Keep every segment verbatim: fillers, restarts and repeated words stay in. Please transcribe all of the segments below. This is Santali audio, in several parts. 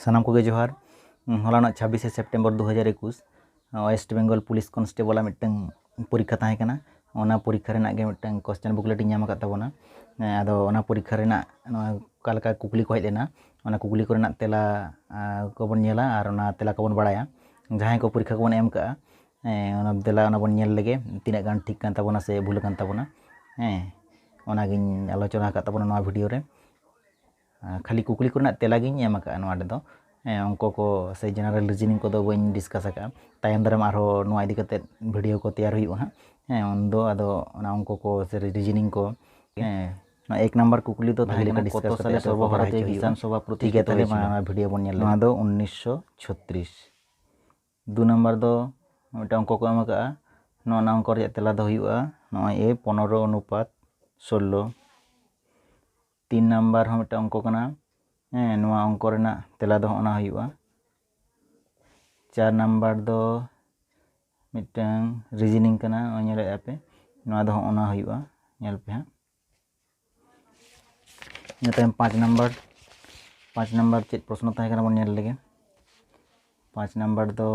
ᱥᱟᱱᱟᱢ ᱠᱚᱜᱮ ᱡᱚᱦᱟᱨ᱾ ᱦᱚᱞᱟᱱᱚᱜ ᱪᱷᱟᱵᱵᱤᱥᱮ ᱥᱮᱯᱴᱮᱢᱵᱚᱨ ᱫᱩ ᱦᱟᱡᱟᱨ ᱮᱠᱩᱥ West Bengal Police Constable ᱟᱜ ᱢᱤᱫᱴᱟᱝ ᱯᱚᱨᱤᱠᱠᱷᱟ ᱛᱟᱦᱮᱸ ᱠᱟᱱᱟ᱾ ᱚᱱᱟ ᱯᱚᱨᱤᱠᱠᱷᱟ ᱨᱮᱱᱟᱜ ᱜᱮ ᱢᱤᱫᱴᱟᱝ question booklet ᱤᱧ ᱧᱟᱢ ᱟᱠᱟᱫ ᱛᱟᱵᱚᱱᱟ᱾ ᱦᱮᱸ, ᱟᱫᱚ ᱚᱱᱟ ᱯᱚᱨᱤᱠᱠᱷᱟ ᱨᱮᱱᱟᱜ ᱱᱚᱣᱟ ᱚᱠᱟ ᱞᱮᱠᱟ ᱠᱩᱠᱞᱤ ᱠᱚ ᱦᱮᱡ ᱞᱮᱱᱟ, ᱚᱱᱟ ᱠᱩᱠᱞᱤ ᱠᱚᱨᱮᱱᱟᱜ ᱛᱮᱞᱟ, ᱟ, ᱠᱚᱵᱚᱱ ᱧᱮᱞᱟ ᱟᱨ ᱚᱱᱟ ᱛᱮᱞᱟ ᱠᱚᱵᱚᱱ ᱵᱟᱲᱟᱭᱟ᱾ ᱡᱟᱦᱟᱸᱭ ᱠᱚ ᱯᱚᱨᱤᱠᱠᱷᱟ ᱠᱚᱵᱚᱱ ᱮᱢ ᱠᱟᱜᱼᱟ, ᱦᱮᱸ, ᱚᱱᱟ ᱛᱮᱞᱟ ᱚᱱᱟ ᱵᱚᱱ ᱧᱮᱞ ᱞᱮᱜᱮ, ᱛᱤᱱᱟᱹᱜ ᱜᱟᱱ ᱴᱷᱤᱠ ᱠᱟᱱ ᱛᱟᱵᱚᱱᱟ ᱥᱮ ᱵᱷᱩᱞ ᱟᱠᱟᱱ ᱛᱟᱵᱚᱱᱟ᱾ ᱦᱮᱸ, ᱚᱱᱟᱜᱤᱧ ᱟᱞᱳᱪᱚᱱᱟ ᱟᱠᱟᱫ ᱛᱟᱵᱚᱱᱟ ᱱᱚᱣᱟ video ᱨᱮ᱾ ᱟᱨ ᱠᱷᱟᱹᱞᱤ ᱠᱩᱠᱞᱤ ᱠᱚᱨᱮᱱᱟᱜ ᱛᱮᱞᱟ ᱜᱤᱧ ᱮᱢ ᱟᱠᱟᱫᱼᱟ ᱱᱚᱣᱟ ᱨᱮᱫᱚ᱾ ᱦᱮᱸ, ᱚᱝᱠᱚ ᱠᱚ ᱥᱮ general reasoning ᱠᱚᱫᱚ ᱵᱟᱹᱧ discuss ᱟᱠᱟᱫᱼᱟ᱾ ᱛᱟᱭᱚᱢ ᱫᱟᱨᱟᱢ ᱟᱨᱦᱚᱸ ᱱᱚᱣᱟ ᱤᱫᱤ ᱠᱟᱛᱮᱫ video ᱠᱚ ᱛᱮᱭᱟᱨ ᱦᱩᱭᱩᱜᱼᱟ ᱦᱟᱸᱜ᱾ ᱦᱮᱸ, ᱩᱱᱫᱚ ᱟᱫᱚ ᱚᱱᱟ ᱚᱝᱠᱚ ᱠᱚ ᱥᱮ reasoning ᱠᱚ, ᱦᱮᱸ, ᱱᱚᱣᱟ ᱮᱠ ᱱᱟᱢᱵᱟᱨ ᱠᱩᱠᱞᱤ ᱫᱚ ᱵᱷᱟᱜᱮ ᱛᱟᱦᱮᱸ ᱞᱮᱠᱟ ᱠᱟᱱᱟ, discuss ᱠᱚᱛᱚ ᱠᱟᱛᱮ ᱥᱟᱞᱮ ᱟᱨᱦᱚᱸ ᱥᱚᱨᱵᱚ ᱵᱷᱟᱨᱚᱛᱤᱭᱚ ᱵᱟᱲᱟᱭ ᱦᱚᱪᱚ ᱠᱤᱥᱟᱱ ᱦᱩᱭᱩᱜᱼᱟ᱾ ᱥᱚᱵᱷᱟ ᱯᱨᱚᱛᱤ ᱴᱷᱤᱠ ᱜᱮᱭᱟ, ᱡᱤᱛᱟᱹ ᱛᱟᱦᱞᱮ ᱢᱟ ᱦᱚᱭᱮᱥᱤᱱᱟ? ᱱᱚᱣᱟ video ᱵᱚᱱ ᱧᱮᱞ ᱞᱮᱜᱮ᱾ ᱱᱚᱣᱟ ᱫᱚ ᱩᱱᱤᱥᱥᱚ ᱪᱷᱚᱛᱨᱤᱥ᱾ ᱫᱩ ᱱᱟᱢᱵᱟᱨ ᱫᱚ ᱢᱤᱫᱴᱟᱝ ᱚᱝᱠᱚ ᱠᱚ ᱮᱢ ᱟᱠᱟᱫᱼᱟ᱾ ᱱᱚᱣᱟ ᱚᱱᱟ ᱚᱝᱠᱚ ᱨᱮᱭᱟᱜ ᱛᱮᱞᱟ ᱫᱚ ᱦᱩᱭᱩᱜᱼᱟ ᱱᱚᱜᱼᱚᱭ A, ᱯᱚᱱᱮᱨᱚ ᱚᱱᱩᱯᱟᱛ ᱥᱳᱞᱞᱳ᱾ ᱛᱤᱱ ᱱᱟᱢᱵᱟᱨ ᱦᱚᱸ ᱢᱤᱫᱴᱟᱝ ᱚᱝᱠᱚ ᱠᱟᱱᱟ᱾ ᱦᱮᱸ, ᱱᱚᱣᱟ ᱚᱝᱠᱚ ᱨᱮᱱᱟᱜ ᱛᱮᱞᱟ ᱫᱚ ᱦᱚᱸᱜᱼᱚ ᱱᱟ ᱦᱩᱭᱩᱜᱼᱟ᱾ ᱪᱟᱨ ᱱᱟᱢᱵᱟᱨ ᱫᱚ ᱢᱤᱫᱴᱟᱝ reasoning ᱠᱟᱱᱟ, ᱱᱚᱜᱼᱚᱭ ᱧᱮᱞᱮᱫᱼᱟ ᱯᱮ, ᱱᱚᱣᱟ ᱫᱚ ᱦᱚᱸᱜᱼᱚ ᱱᱟ ᱦᱩᱭᱩᱜᱼᱟ᱾ ᱧᱮᱞ ᱯᱮ ᱦᱟᱸᱜ᱾ ᱤᱱᱟᱹ ᱛᱟᱭᱚᱢ ᱯᱟᱸᱪ ᱱᱟᱢᱵᱟᱨ, ᱯᱟᱸᱪ ᱱᱟᱢᱵᱟᱨ ᱪᱮᱫ ᱯᱨᱚᱥᱱᱚ ᱛᱟᱦᱮᱸ ᱠᱟᱱᱟ ᱵᱚᱱ ᱧᱮᱞ ᱞᱮᱜᱮ᱾ ᱯᱟᱸᱪ ᱱᱟᱢᱵᱟᱨ ᱫᱚ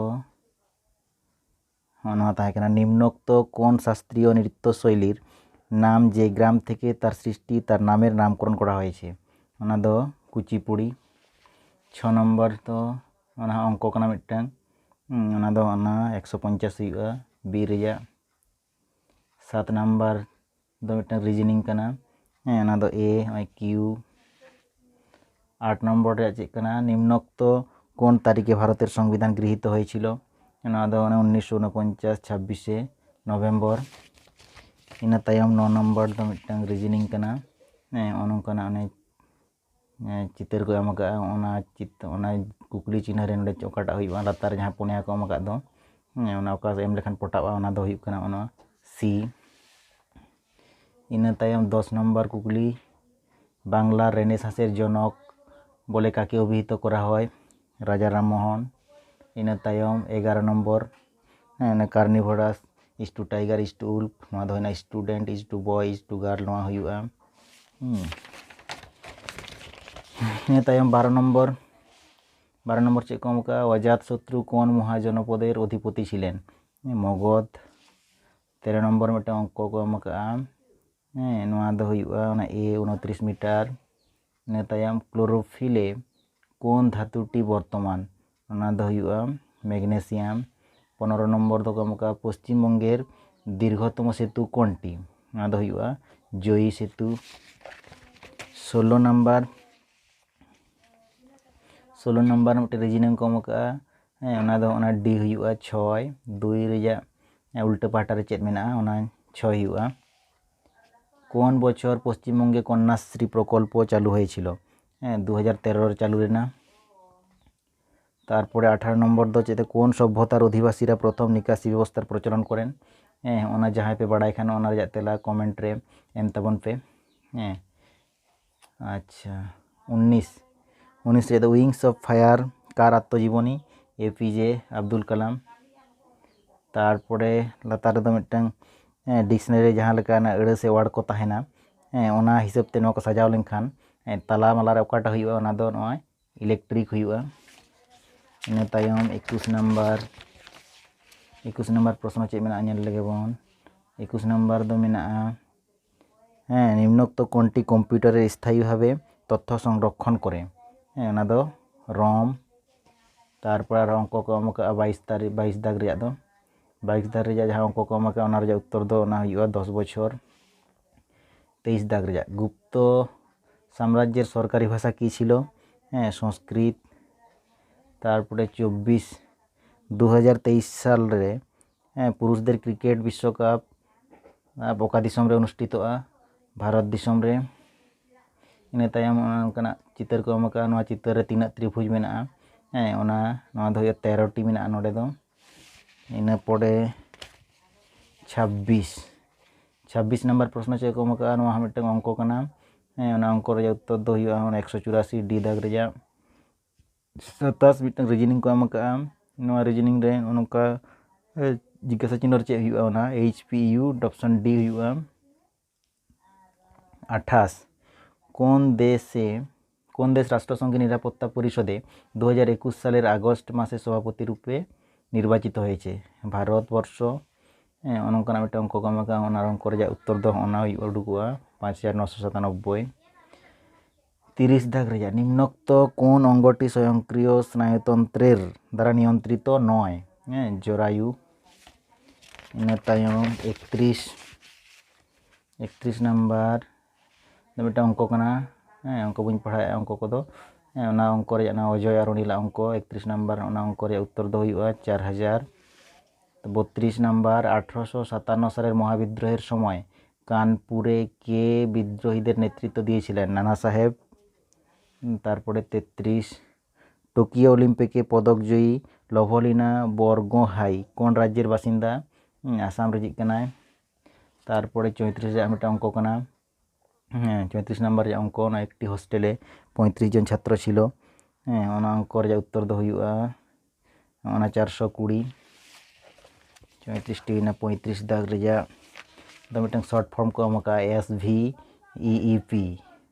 ᱦᱚᱸᱜᱼᱚ ᱱᱚᱣᱟ ᱛᱟᱦᱮᱸ ᱠᱟᱱᱟ, নিম্নোক্ত কোন শাস্ত্রীয় নৃত্য শৈলীর নাম যে গ্রাম থেকে তার সৃষ্টি তার নামের নামকরণ করা হয়েছে? ᱚᱱᱟ ᱫᱚ ᱠᱩᱪᱤᱯᱩᱲᱤ᱾ ᱪᱷᱚ ᱱᱚᱢᱵᱚᱨ ᱫᱚ ᱚᱱᱟ ᱦᱚᱸ ᱚᱝᱠᱚ ᱠᱟᱱᱟ ᱢᱤᱫᱴᱟᱝ᱾ ᱦᱩᱸ, ᱚᱱᱟ ᱫᱚ ᱚᱱᱟ ᱮᱠᱥᱚ ᱯᱚᱧᱪᱟᱥ ᱦᱩᱭᱩᱜᱼᱟ, B ᱨᱮᱭᱟᱜ᱾ ᱥᱟᱛ ᱱᱟᱢᱵᱟᱨ ᱫᱚ ᱢᱤᱫᱴᱟᱝ reasoning ᱠᱟᱱᱟ᱾ ᱦᱮᱸ, ᱚᱱᱟ ᱫᱚ A, ᱱᱚᱜᱼᱚᱭ Q᱾ ᱟᱴ ᱱᱚᱢᱵᱚᱨ ᱨᱮᱭᱟᱜ ᱪᱮᱫ ᱠᱟᱱᱟ? নিম্নোক্ত কোন তারিখে ভারতের সংবিধান গৃহীত হয়েছিল? ᱚᱱᱟ ᱫᱚ ᱚᱱᱮ ᱩᱱᱤᱥᱥᱚ ᱩᱱᱚᱯᱚᱧᱪᱟᱥ ᱪᱷᱟᱵᱵᱤᱥᱮ ᱱᱚᱵᱷᱮᱢᱵᱚᱨ᱾ ᱤᱱᱟᱹ ᱛᱟᱭᱚᱢ ᱱᱚ ᱱᱚᱢᱵᱚᱨ ᱫᱚ ᱢᱤᱫᱴᱟᱝ reasoning ᱠᱟᱱᱟ᱾ ᱦᱮᱸ, ᱱᱚᱜᱼᱚ ᱱᱚᱝᱠᱟᱱᱟᱜ ᱚᱱᱮ, ᱦᱮᱸ, ᱪᱤᱛᱟᱹᱨ ᱠᱚ ᱮᱢ ᱟᱠᱟᱫᱼᱟ᱾ ᱚᱱᱟ ᱪᱤᱛ-, ᱚᱱᱟ ᱠᱩᱠᱞᱤ ᱪᱤᱱᱦᱟᱹ ᱨᱮ ᱱᱚᱰᱮ ᱚᱠᱟᱴᱟᱜ ᱦᱩᱭᱩᱜᱼᱟ? ᱞᱟᱛᱟᱨ ᱨᱮ ᱡᱟᱦᱟᱸ ᱯᱩᱱᱭᱟ ᱠᱚ ᱮᱢ ᱟᱠᱟᱫ ᱫᱚ, ᱦᱮᱸ, ᱚᱱᱟ ᱚᱠᱟ ᱮᱢ ᱞᱮᱠᱷᱟᱱ ᱯᱚᱴᱟᱜᱼᱟ, ᱚᱱᱟ ᱫᱚ ᱦᱩᱭᱩᱜ ᱠᱟᱱᱟ ᱚᱱᱟ C᱾ ᱤᱱᱟᱹ ᱛᱟᱭᱚᱢ ᱫᱚᱥ ᱱᱚᱢᱵᱚᱨ ᱠᱩᱠᱞᱤ, বাংলার রেনেসাঁসের জনক বলে কাকে অভিহিত করা হয়? রাজা রামমোহন। ᱤᱱᱟᱹ ᱛᱟᱭᱚᱢ ᱮᱜᱟᱨᱚ ᱱᱚᱢᱵᱚᱨ, ᱦᱮᱸ, ᱚᱱᱮ carnivorous is to tiger is to wolf, ᱱᱚᱣᱟ ᱫᱚ ᱦᱩᱭᱱᱟ student is to boy is to girl, ᱱᱚᱣᱟ ᱦᱩᱭᱩᱜᱼᱟ᱾ ᱦᱩᱸ᱾ ᱤᱱᱟᱹ ᱛᱟᱭᱚᱢ ᱵᱟᱨᱚ ᱱᱚᱢᱵᱚᱨ, ᱵᱟᱨᱚ ᱱᱚᱢᱵᱚᱨ ᱪᱮᱫ ᱠᱚ ᱮᱢ ᱠᱟᱜᱼᱟ? ᱚᱡᱟᱛ ᱥᱚᱛᱨᱩ ᱠᱳᱱ ᱢᱚᱦᱟᱡᱚᱱᱚᱯᱚᱫᱮᱨ ᱚᱫᱷᱤᱯᱚᱛᱤ ᱪᱷᱤᱞᱮᱱ? ᱢᱚᱜᱚᱫᱷ᱾ ᱛᱮᱨᱚ ᱱᱚᱢᱵᱚᱨ ᱢᱤᱫᱴᱟᱝ ᱚᱝᱠᱚ ᱠᱚ ᱮᱢ ᱠᱟᱜᱼᱟ᱾ ᱦᱮᱸ, ᱱᱚᱣᱟ ᱫᱚ ᱦᱩᱭᱩᱜᱼᱟ ᱚᱱᱟ ᱮ ᱩᱱᱚᱛᱨᱤᱥ ᱢᱤᱴᱟᱨ᱾ ᱤᱱᱟᱹ ᱛᱟᱭᱚᱢ ᱠᱞᱳᱨᱳᱯᱷᱤᱞᱮ ᱠᱳᱱ ᱫᱷᱟᱹᱛᱩᱴᱤ ᱵᱚᱨᱛᱚᱢᱟᱱ? ᱚᱱᱟ ᱫᱚ ᱦᱩᱭᱩᱜᱼᱟ ᱢᱮᱜᱱᱮᱥᱤᱭᱟᱢ᱾ ᱯᱚᱱᱨᱚ ᱱᱚᱢᱵᱚᱨ ᱫᱚᱠᱚ ᱮᱢ ᱠᱟᱜᱼᱟ ᱯᱚᱥᱪᱤᱢ ᱵᱚᱝᱜᱮᱨ ᱫᱤᱨᱜᱷᱚᱛᱚᱢ ᱥᱮᱛᱩ ᱠᱳᱱᱴᱤ? ᱚᱱᱟ ᱫᱚ ᱦᱩᱭᱩᱜᱼᱟ ᱡᱚᱭᱤ ᱥᱮᱛᱩ᱾ ᱥᱳᱞᱳ ᱱᱟᱢᱵᱟᱨ ᱥᱳᱞᱳ ᱱᱟᱢᱵᱟᱨ ᱢᱤᱫᱴᱮᱱ ᱨᱤᱡᱤᱱᱤᱝ ᱠᱚ ᱮᱢ ᱠᱟᱜᱼᱟ᱾ ᱦᱮᱸ, ᱚᱱᱟ ᱫᱚ ᱚᱱᱟ ᱰᱤ ᱦᱩᱭᱩᱜᱼᱟ ᱪᱷᱚᱭ᱾ ᱫᱩᱭ ᱨᱮᱭᱟᱜ ᱩᱞᱴᱟᱹ ᱯᱟᱦᱴᱟ ᱨᱮ ᱪᱮᱫ ᱢᱮᱱᱟᱜᱼᱟ? ᱚᱱᱟ ᱪᱷᱚᱭ ᱦᱩᱭᱩᱜᱼᱟ᱾ ᱠᱳᱱ ᱵᱚᱪᱷᱚᱨ ᱯᱚᱥᱪᱤᱢ ᱵᱚᱝᱜᱮ ᱠᱚᱱᱱᱟᱥᱨᱤ ᱯᱨᱚᱠᱚᱞᱯᱚ ᱪᱟᱞᱩ ᱦᱚᱭᱮᱪᱷᱤᱞ? ᱦᱮᱸ, ᱫᱩ ᱦᱟᱡᱟᱨ ᱛᱮᱨᱚ ᱨᱮ ᱪᱟᱞᱩ ᱞᱮᱱᱟ᱾ ᱛᱟᱨᱯᱚᱨᱮ ᱟᱴᱷᱟᱨᱚ ᱱᱚᱢᱵᱚᱨ ᱫᱚ ᱪᱮᱫ? ᱠᱳᱱ ᱥᱚᱵᱷᱚᱛᱟᱨ ᱚᱫᱷᱤᱵᱟᱥᱤᱨᱟ ᱯᱨᱚᱛᱷᱚᱢ ᱱᱤᱠᱟᱥᱤ ᱵᱮᱵᱚᱥᱛᱷᱟ ᱯᱨᱚᱪᱚᱞᱚᱱ ᱠᱚᱨᱮᱱ? ᱦᱮᱸ, ᱚᱱᱟ ᱡᱟᱦᱟᱸᱭ ᱯᱮ ᱵᱟᱲᱟᱭ ᱠᱷᱟᱱ ᱚᱱᱟ ᱨᱮᱭᱟᱜ ᱛᱮᱞᱟ ᱠᱚᱢᱮᱱᱴ ᱨᱮ ᱮᱢ ᱛᱟᱵᱚᱱ ᱯᱮ᱾ ᱦᱮᱸ, ᱟᱪᱪᱷᱟ, ᱩᱱᱤᱥ ᱩᱱᱤᱥ ᱨᱮ The Wings of Fire ᱠᱟᱨ ᱟᱛᱛᱚᱡᱤᱵᱚᱱᱤ, A P J Abdul Kalam. ᱛᱟᱨᱯᱚᱨᱮ ᱞᱟᱛᱟᱨ ᱨᱮᱫᱚ ᱢᱤᱫᱴᱟᱝ ᱰᱤᱠᱥᱱᱟᱨᱤ ᱡᱟᱦᱟᱸ ᱞᱮᱠᱟ ᱚᱱᱟ ᱟᱹᱲᱟᱹ ᱥᱮ ᱳᱣᱟᱨᱰ ᱠᱚ ᱛᱟᱦᱮᱱᱟ, ᱦᱮᱸ, ᱚᱱᱟ ᱦᱤᱥᱟᱹᱵ ᱛᱮ ᱱᱚᱣᱟ ᱠᱚ ᱥᱟᱡᱟᱣ ᱞᱮᱱᱠᱷᱟᱱ, ᱦᱮᱸ, ᱛᱟᱞᱟ ᱢᱟᱞᱟ ᱨᱮ ᱚᱠᱟᱴᱟᱜ ᱦᱩᱭᱩᱜᱼᱟ? ᱚᱱᱟ ᱫᱚ ᱱᱚᱜᱼᱚᱭ ᱤᱞᱮᱠᱴᱨᱤᱠ ᱦᱩᱭᱩᱜᱼᱟ᱾ ᱤᱱᱟᱹ ᱛᱟᱭᱚᱢ ᱮᱠᱩᱥ ᱱᱟᱢᱵᱟᱨ ᱮᱠᱩᱥ ᱱᱟᱢᱵᱟᱨ ᱯᱨᱚᱥᱱᱚ ᱪᱮᱫ ᱢᱮᱱᱟᱜᱼᱟ ᱧᱮᱞ ᱞᱮᱜᱮ ᱵᱚᱱ᱾ ᱮᱠᱩᱥ ᱱᱟᱢᱵᱟᱨ ᱫᱚ ᱢᱮᱱᱟᱜᱼᱟ, ᱦᱮᱸ, ᱱᱤᱢᱱᱳᱠᱛᱚ ᱠᱚᱱᱴᱤ ᱠᱚᱢᱯᱤᱭᱩᱴᱟᱨ ᱨᱮ ᱥᱛᱷᱟᱭᱤ ᱵᱷᱟᱵᱮ ᱛᱚᱛᱛᱷᱚ ᱥᱚᱝᱨᱚᱠᱠᱷᱚᱱ ᱠᱚᱨᱮ? ᱦᱮᱸ, ᱚᱱᱟ ᱫᱚ ᱨᱚᱢ᱾ ᱛᱟᱨᱯᱚᱨ ᱟᱨᱦᱚᱸ ᱚᱝᱠᱚ ᱠᱚ ᱮᱢ ᱠᱟᱜᱼᱟ ᱵᱟᱭᱤᱥ ᱛᱟᱹᱨᱤᱠᱷ, ᱵᱟᱭᱤᱥ ᱫᱟᱜᱽ ᱨᱮᱭᱟᱜ ᱫᱚ, ᱵᱟᱭᱤᱥ ᱫᱟᱜᱽ ᱨᱮᱭᱟᱜ ᱡᱟᱦᱟᱸ ᱚᱝᱠᱚ ᱠᱚ ᱮᱢ ᱠᱟᱜᱼᱟ, ᱚᱱᱟ ᱨᱮᱭᱟᱜ ᱩᱛᱛᱚᱨ ᱫᱚ ᱚᱱᱟ ᱦᱩᱭᱩᱜᱼᱟ ᱫᱚᱥ ᱵᱚᱪᱷᱚᱨ᱾ ᱛᱮᱭᱤᱥ ᱫᱟᱜᱽ ᱨᱮᱭᱟᱜ, ᱜᱩᱯᱛᱚ ᱥᱟᱢᱨᱟᱡᱽᱡᱮᱨ ᱥᱚᱨᱠᱟᱨᱤ ᱵᱷᱟᱥᱟ ᱠᱤ ᱪᱷᱤᱞ? ᱦᱮᱸ, ᱥᱚᱝᱥᱠᱨᱤᱛ᱾ ᱛᱟᱨᱯᱚᱨᱮ ᱪᱚᱵᱵᱤᱥ, ᱫᱩ ᱦᱟᱡᱟᱨ ᱛᱮᱭᱤᱥ ᱥᱟᱞ ᱨᱮ, ᱦᱮᱸ, ᱯᱩᱨᱩᱥᱫᱮᱨ ᱠᱨᱤᱠᱮᱴ ᱵᱤᱥᱥᱚᱠᱟᱯ ᱟᱵ ᱚᱠᱟ ᱫᱤᱥᱚᱢ ᱨᱮ ᱚᱱᱩᱥᱴᱷᱤᱛᱚᱜᱼᱟ? ᱵᱷᱟᱨᱚᱛ ᱫᱤᱥᱚᱢ ᱨᱮ᱾ ᱤᱱᱟᱹ ᱛᱟᱭᱚᱢ ᱚᱱᱟ ᱚᱱᱠᱟᱱᱟᱜ ᱪᱤᱛᱟᱹᱨ ᱠᱚ ᱮᱢ ᱠᱟᱜᱼᱟ᱾ ᱱᱚᱣᱟ ᱪᱤᱛᱟᱹᱨ ᱨᱮ ᱛᱤᱱᱟᱹᱜ ᱛᱨᱤᱵᱷᱩᱡᱽ ᱢᱮᱱᱟᱜᱼᱟ? ᱦᱮᱸ, ᱚᱱᱟ, ᱱᱚᱣᱟ ᱫᱚ ᱦᱩᱭᱩᱜᱼᱟ ᱛᱮᱨᱚ ᱴᱤ ᱢᱮᱱᱟᱜᱼᱟ ᱱᱚᱰᱮ ᱫᱚ᱾ ᱤᱱᱟᱹ ᱯᱚᱨᱮ ᱪᱷᱟᱵᱵᱤᱥ, ᱪᱷᱟᱵᱵᱤᱥ ᱱᱟᱢᱵᱟᱨ ᱯᱨᱚᱥᱱᱚ ᱪᱮᱫ ᱠᱚ ᱮᱢ ᱠᱟᱜᱼᱟ? ᱱᱚᱣᱟ ᱦᱚᱸ ᱢᱤᱫᱴᱟᱝ ᱚᱝᱠᱚ ᱠᱟᱱᱟ᱾ ᱦᱮᱸ, ᱚᱱᱟ ᱚᱝᱠᱚ ᱨᱮᱭᱟᱜ ᱩᱛᱛᱚᱨ ᱫᱚ ᱦᱩᱭᱩᱜᱼᱟ ᱚᱱᱟ ᱮᱠᱥᱚ ᱪᱩᱨᱟᱥᱤ ᱰᱤ ᱫᱟᱜᱽ ᱨᱮᱭᱟᱜ᱾ ᱥᱟᱛᱟᱥ ᱢᱤᱫᱴᱟᱝ ᱨᱤᱡᱤᱱᱤᱝ ᱠᱚ ᱮᱢ ᱠᱟᱜᱼᱟ᱾ ᱱᱚᱣᱟ ᱨᱤᱡᱤᱱᱤᱝ ᱨᱮ ᱱᱚᱝᱠᱟ, ᱮ, ᱡᱤᱜᱽᱜᱟᱥᱟ ᱪᱤᱱᱦᱟᱹ ᱨᱮ ᱪᱮᱫ ᱦᱩᱭᱩᱜᱼᱟ? ᱚᱱᱟ H P U option D ᱦᱩᱭᱩᱜᱼᱟ᱾ ᱟᱴᱷᱟᱥ, ᱠᱳᱱ ᱫᱮᱥᱮ কোন দেশ রাষ্ট্রসংঘের নিরাপত্তা পরিষদে দু হাজার একুশ সালের আগস্ট মাসে সভাপতি রূপে নির্বাচিত হয়েছে? ভারতবর্ষ। হ্যাঁ, ᱚᱱᱠᱟᱱᱟᱜ ᱢᱤᱫᱴᱟᱝ ᱚᱝᱠᱚ ᱠᱚ ᱮᱢ ᱟᱠᱟᱫᱼᱟ, ᱚᱱᱟ ᱚᱝᱠᱚ ᱨᱮᱭᱟᱜ ᱩᱛᱛᱚᱨ ᱫᱚ ᱚᱱᱟ ᱦᱩᱭᱩᱜᱼᱟ, ᱩᱰᱩᱠᱚᱜᱼᱟ ᱯᱟᱸᱪ ᱦᱟᱡᱟᱨ ᱱᱚᱥᱚ ᱥᱟᱛᱟᱱᱚᱵᱵᱳᱭ᱾ ᱛᱤᱨᱤᱥ ᱫᱟᱜᱽ ᱨᱮᱭᱟᱜ ᱱᱤᱢᱱᱳᱠᱛᱚ ᱠᱳᱱ ᱚᱝᱜᱚᱴᱤ ᱥᱚᱭᱚᱝᱠᱨᱤᱭᱚ ᱥᱱᱟᱭᱩᱛᱚᱱᱛᱨᱮᱨ ᱫᱟᱨᱟ ᱱᱤᱭᱚᱱᱛᱨᱤᱛᱚ ᱱᱚᱭ? ᱦᱮᱸ, ᱡᱚᱨᱟᱭᱩ᱾ ᱤᱱᱟᱹ ᱛᱟᱭᱚᱢ ᱮᱠᱛᱨᱤᱥ, ᱮᱠᱛᱨᱤᱥ ᱱᱟᱢᱵᱟᱨ ᱫᱚ ᱢᱤᱫᱴᱟᱝ ᱚᱝᱠᱚ ᱠᱟᱱᱟ᱾ ᱦᱮᱸ, ᱚᱝᱠᱚ ᱵᱟᱹᱧ ᱯᱟᱲᱦᱟᱣᱮᱫᱼᱟ ᱚᱝᱠᱚ ᱠᱚᱫᱚ᱾ ᱦᱮᱸ, ᱚᱱᱟ ᱚᱝᱠᱚ ᱨᱮᱭᱟᱜ, ᱚᱱᱟ ᱚᱡᱚᱭ ᱟᱨ ᱚᱱᱤᱞᱟᱜ ᱚᱝᱠᱚ, ᱮᱠᱛᱨᱤᱥ ᱱᱟᱢᱵᱟᱨ, ᱚᱱᱟ ᱚᱝᱠᱚ ᱨᱮᱭᱟᱜ ᱩᱛᱛᱚᱨ ᱫᱚ ᱦᱩᱭᱩᱜᱼᱟ ᱪᱟᱨ ᱦᱟᱡᱟᱨ᱾ ᱵᱚᱛᱨᱤᱥ ᱱᱟᱢᱵᱟᱨ, ᱟᱴᱷᱨᱚᱥᱚ ᱥᱟᱛᱟᱱᱱᱚ ᱥᱟᱞᱮᱨ ᱢᱚᱦᱟᱵᱤᱫᱽᱫᱨᱳᱦᱮᱨ ᱥᱚᱢᱚᱭ ᱠᱟᱱᱯᱩᱨᱮ ᱠᱮ ᱵᱤᱫᱽᱨᱳᱦᱤᱫᱮᱨ ᱱᱮᱛᱨᱤᱛᱵ ᱫᱤᱭᱮᱪᱷᱤᱞᱮᱱ? ᱱᱟᱱᱟ ᱥᱟᱦᱮᱵᱽ᱾ ᱛᱟᱨᱯᱚᱨᱮ ᱛᱮᱛᱨᱤᱥ, ᱴᱳᱠᱤᱭᱳ ᱚᱞᱤᱢᱯᱤᱠ ᱮ ᱯᱚᱫᱚᱠ ᱡᱚᱭᱤ ᱞᱚᱵᱷᱚᱞᱤᱱᱟ ᱵᱚᱨᱜᱳᱦᱟᱭ ᱠᱳᱱ ᱨᱟᱡᱽᱡᱮᱨ ᱵᱟᱥᱤᱱᱫᱟ? ᱦᱩᱸ, ᱟᱥᱟᱢ ᱨᱤᱡᱤᱡ ᱠᱟᱱᱟᱭ᱾ ᱛᱟᱨᱯᱚᱨᱮ ᱪᱚᱭᱛᱨᱤᱥ ᱨᱮᱭᱟᱜ ᱢᱤᱫᱴᱟᱝ ᱚᱝᱠᱚ ᱠᱟᱱᱟ᱾ ᱦᱮᱸ, ᱪᱚᱭᱛᱨᱤᱥ ᱱᱟᱢᱵᱟᱨ ᱨᱮᱭᱟᱜ ᱚᱝᱠᱚ, ᱚᱱᱟ ᱮᱠᱴᱤ ᱦᱳᱥᱴᱮᱞᱮ ᱯᱚᱸᱭᱛᱨᱤᱥ ᱡᱚᱱ ᱪᱷᱟᱛᱨᱚ ᱪᱷᱤᱞᱚ᱾ ᱦᱮᱸ, ᱚᱱᱟ ᱚᱝᱠᱚ ᱨᱮᱭᱟᱜ ᱩᱛᱛᱚᱨ ᱫᱚ ᱦᱩᱭᱩᱜᱼᱟ ᱚᱱᱟ ᱪᱟᱨᱥᱚ ᱠᱩᱲᱤ᱾ ᱪᱚᱭᱛᱨᱤᱥ ᱴᱤ ᱦᱩᱭᱱᱟ, ᱯᱚᱸᱭᱛᱨᱤᱥ ᱫᱟᱜᱽ ᱨᱮᱭᱟᱜ ᱫᱚ ᱢᱤᱫᱴᱟᱝ ᱥᱚᱨᱴ ᱯᱷᱚᱨᱢ ᱠᱚ ᱮᱢ ᱟᱠᱟᱫᱼᱟ, ᱮᱥ ᱵᱷᱤ ᱤ ᱤ ᱯᱤ᱾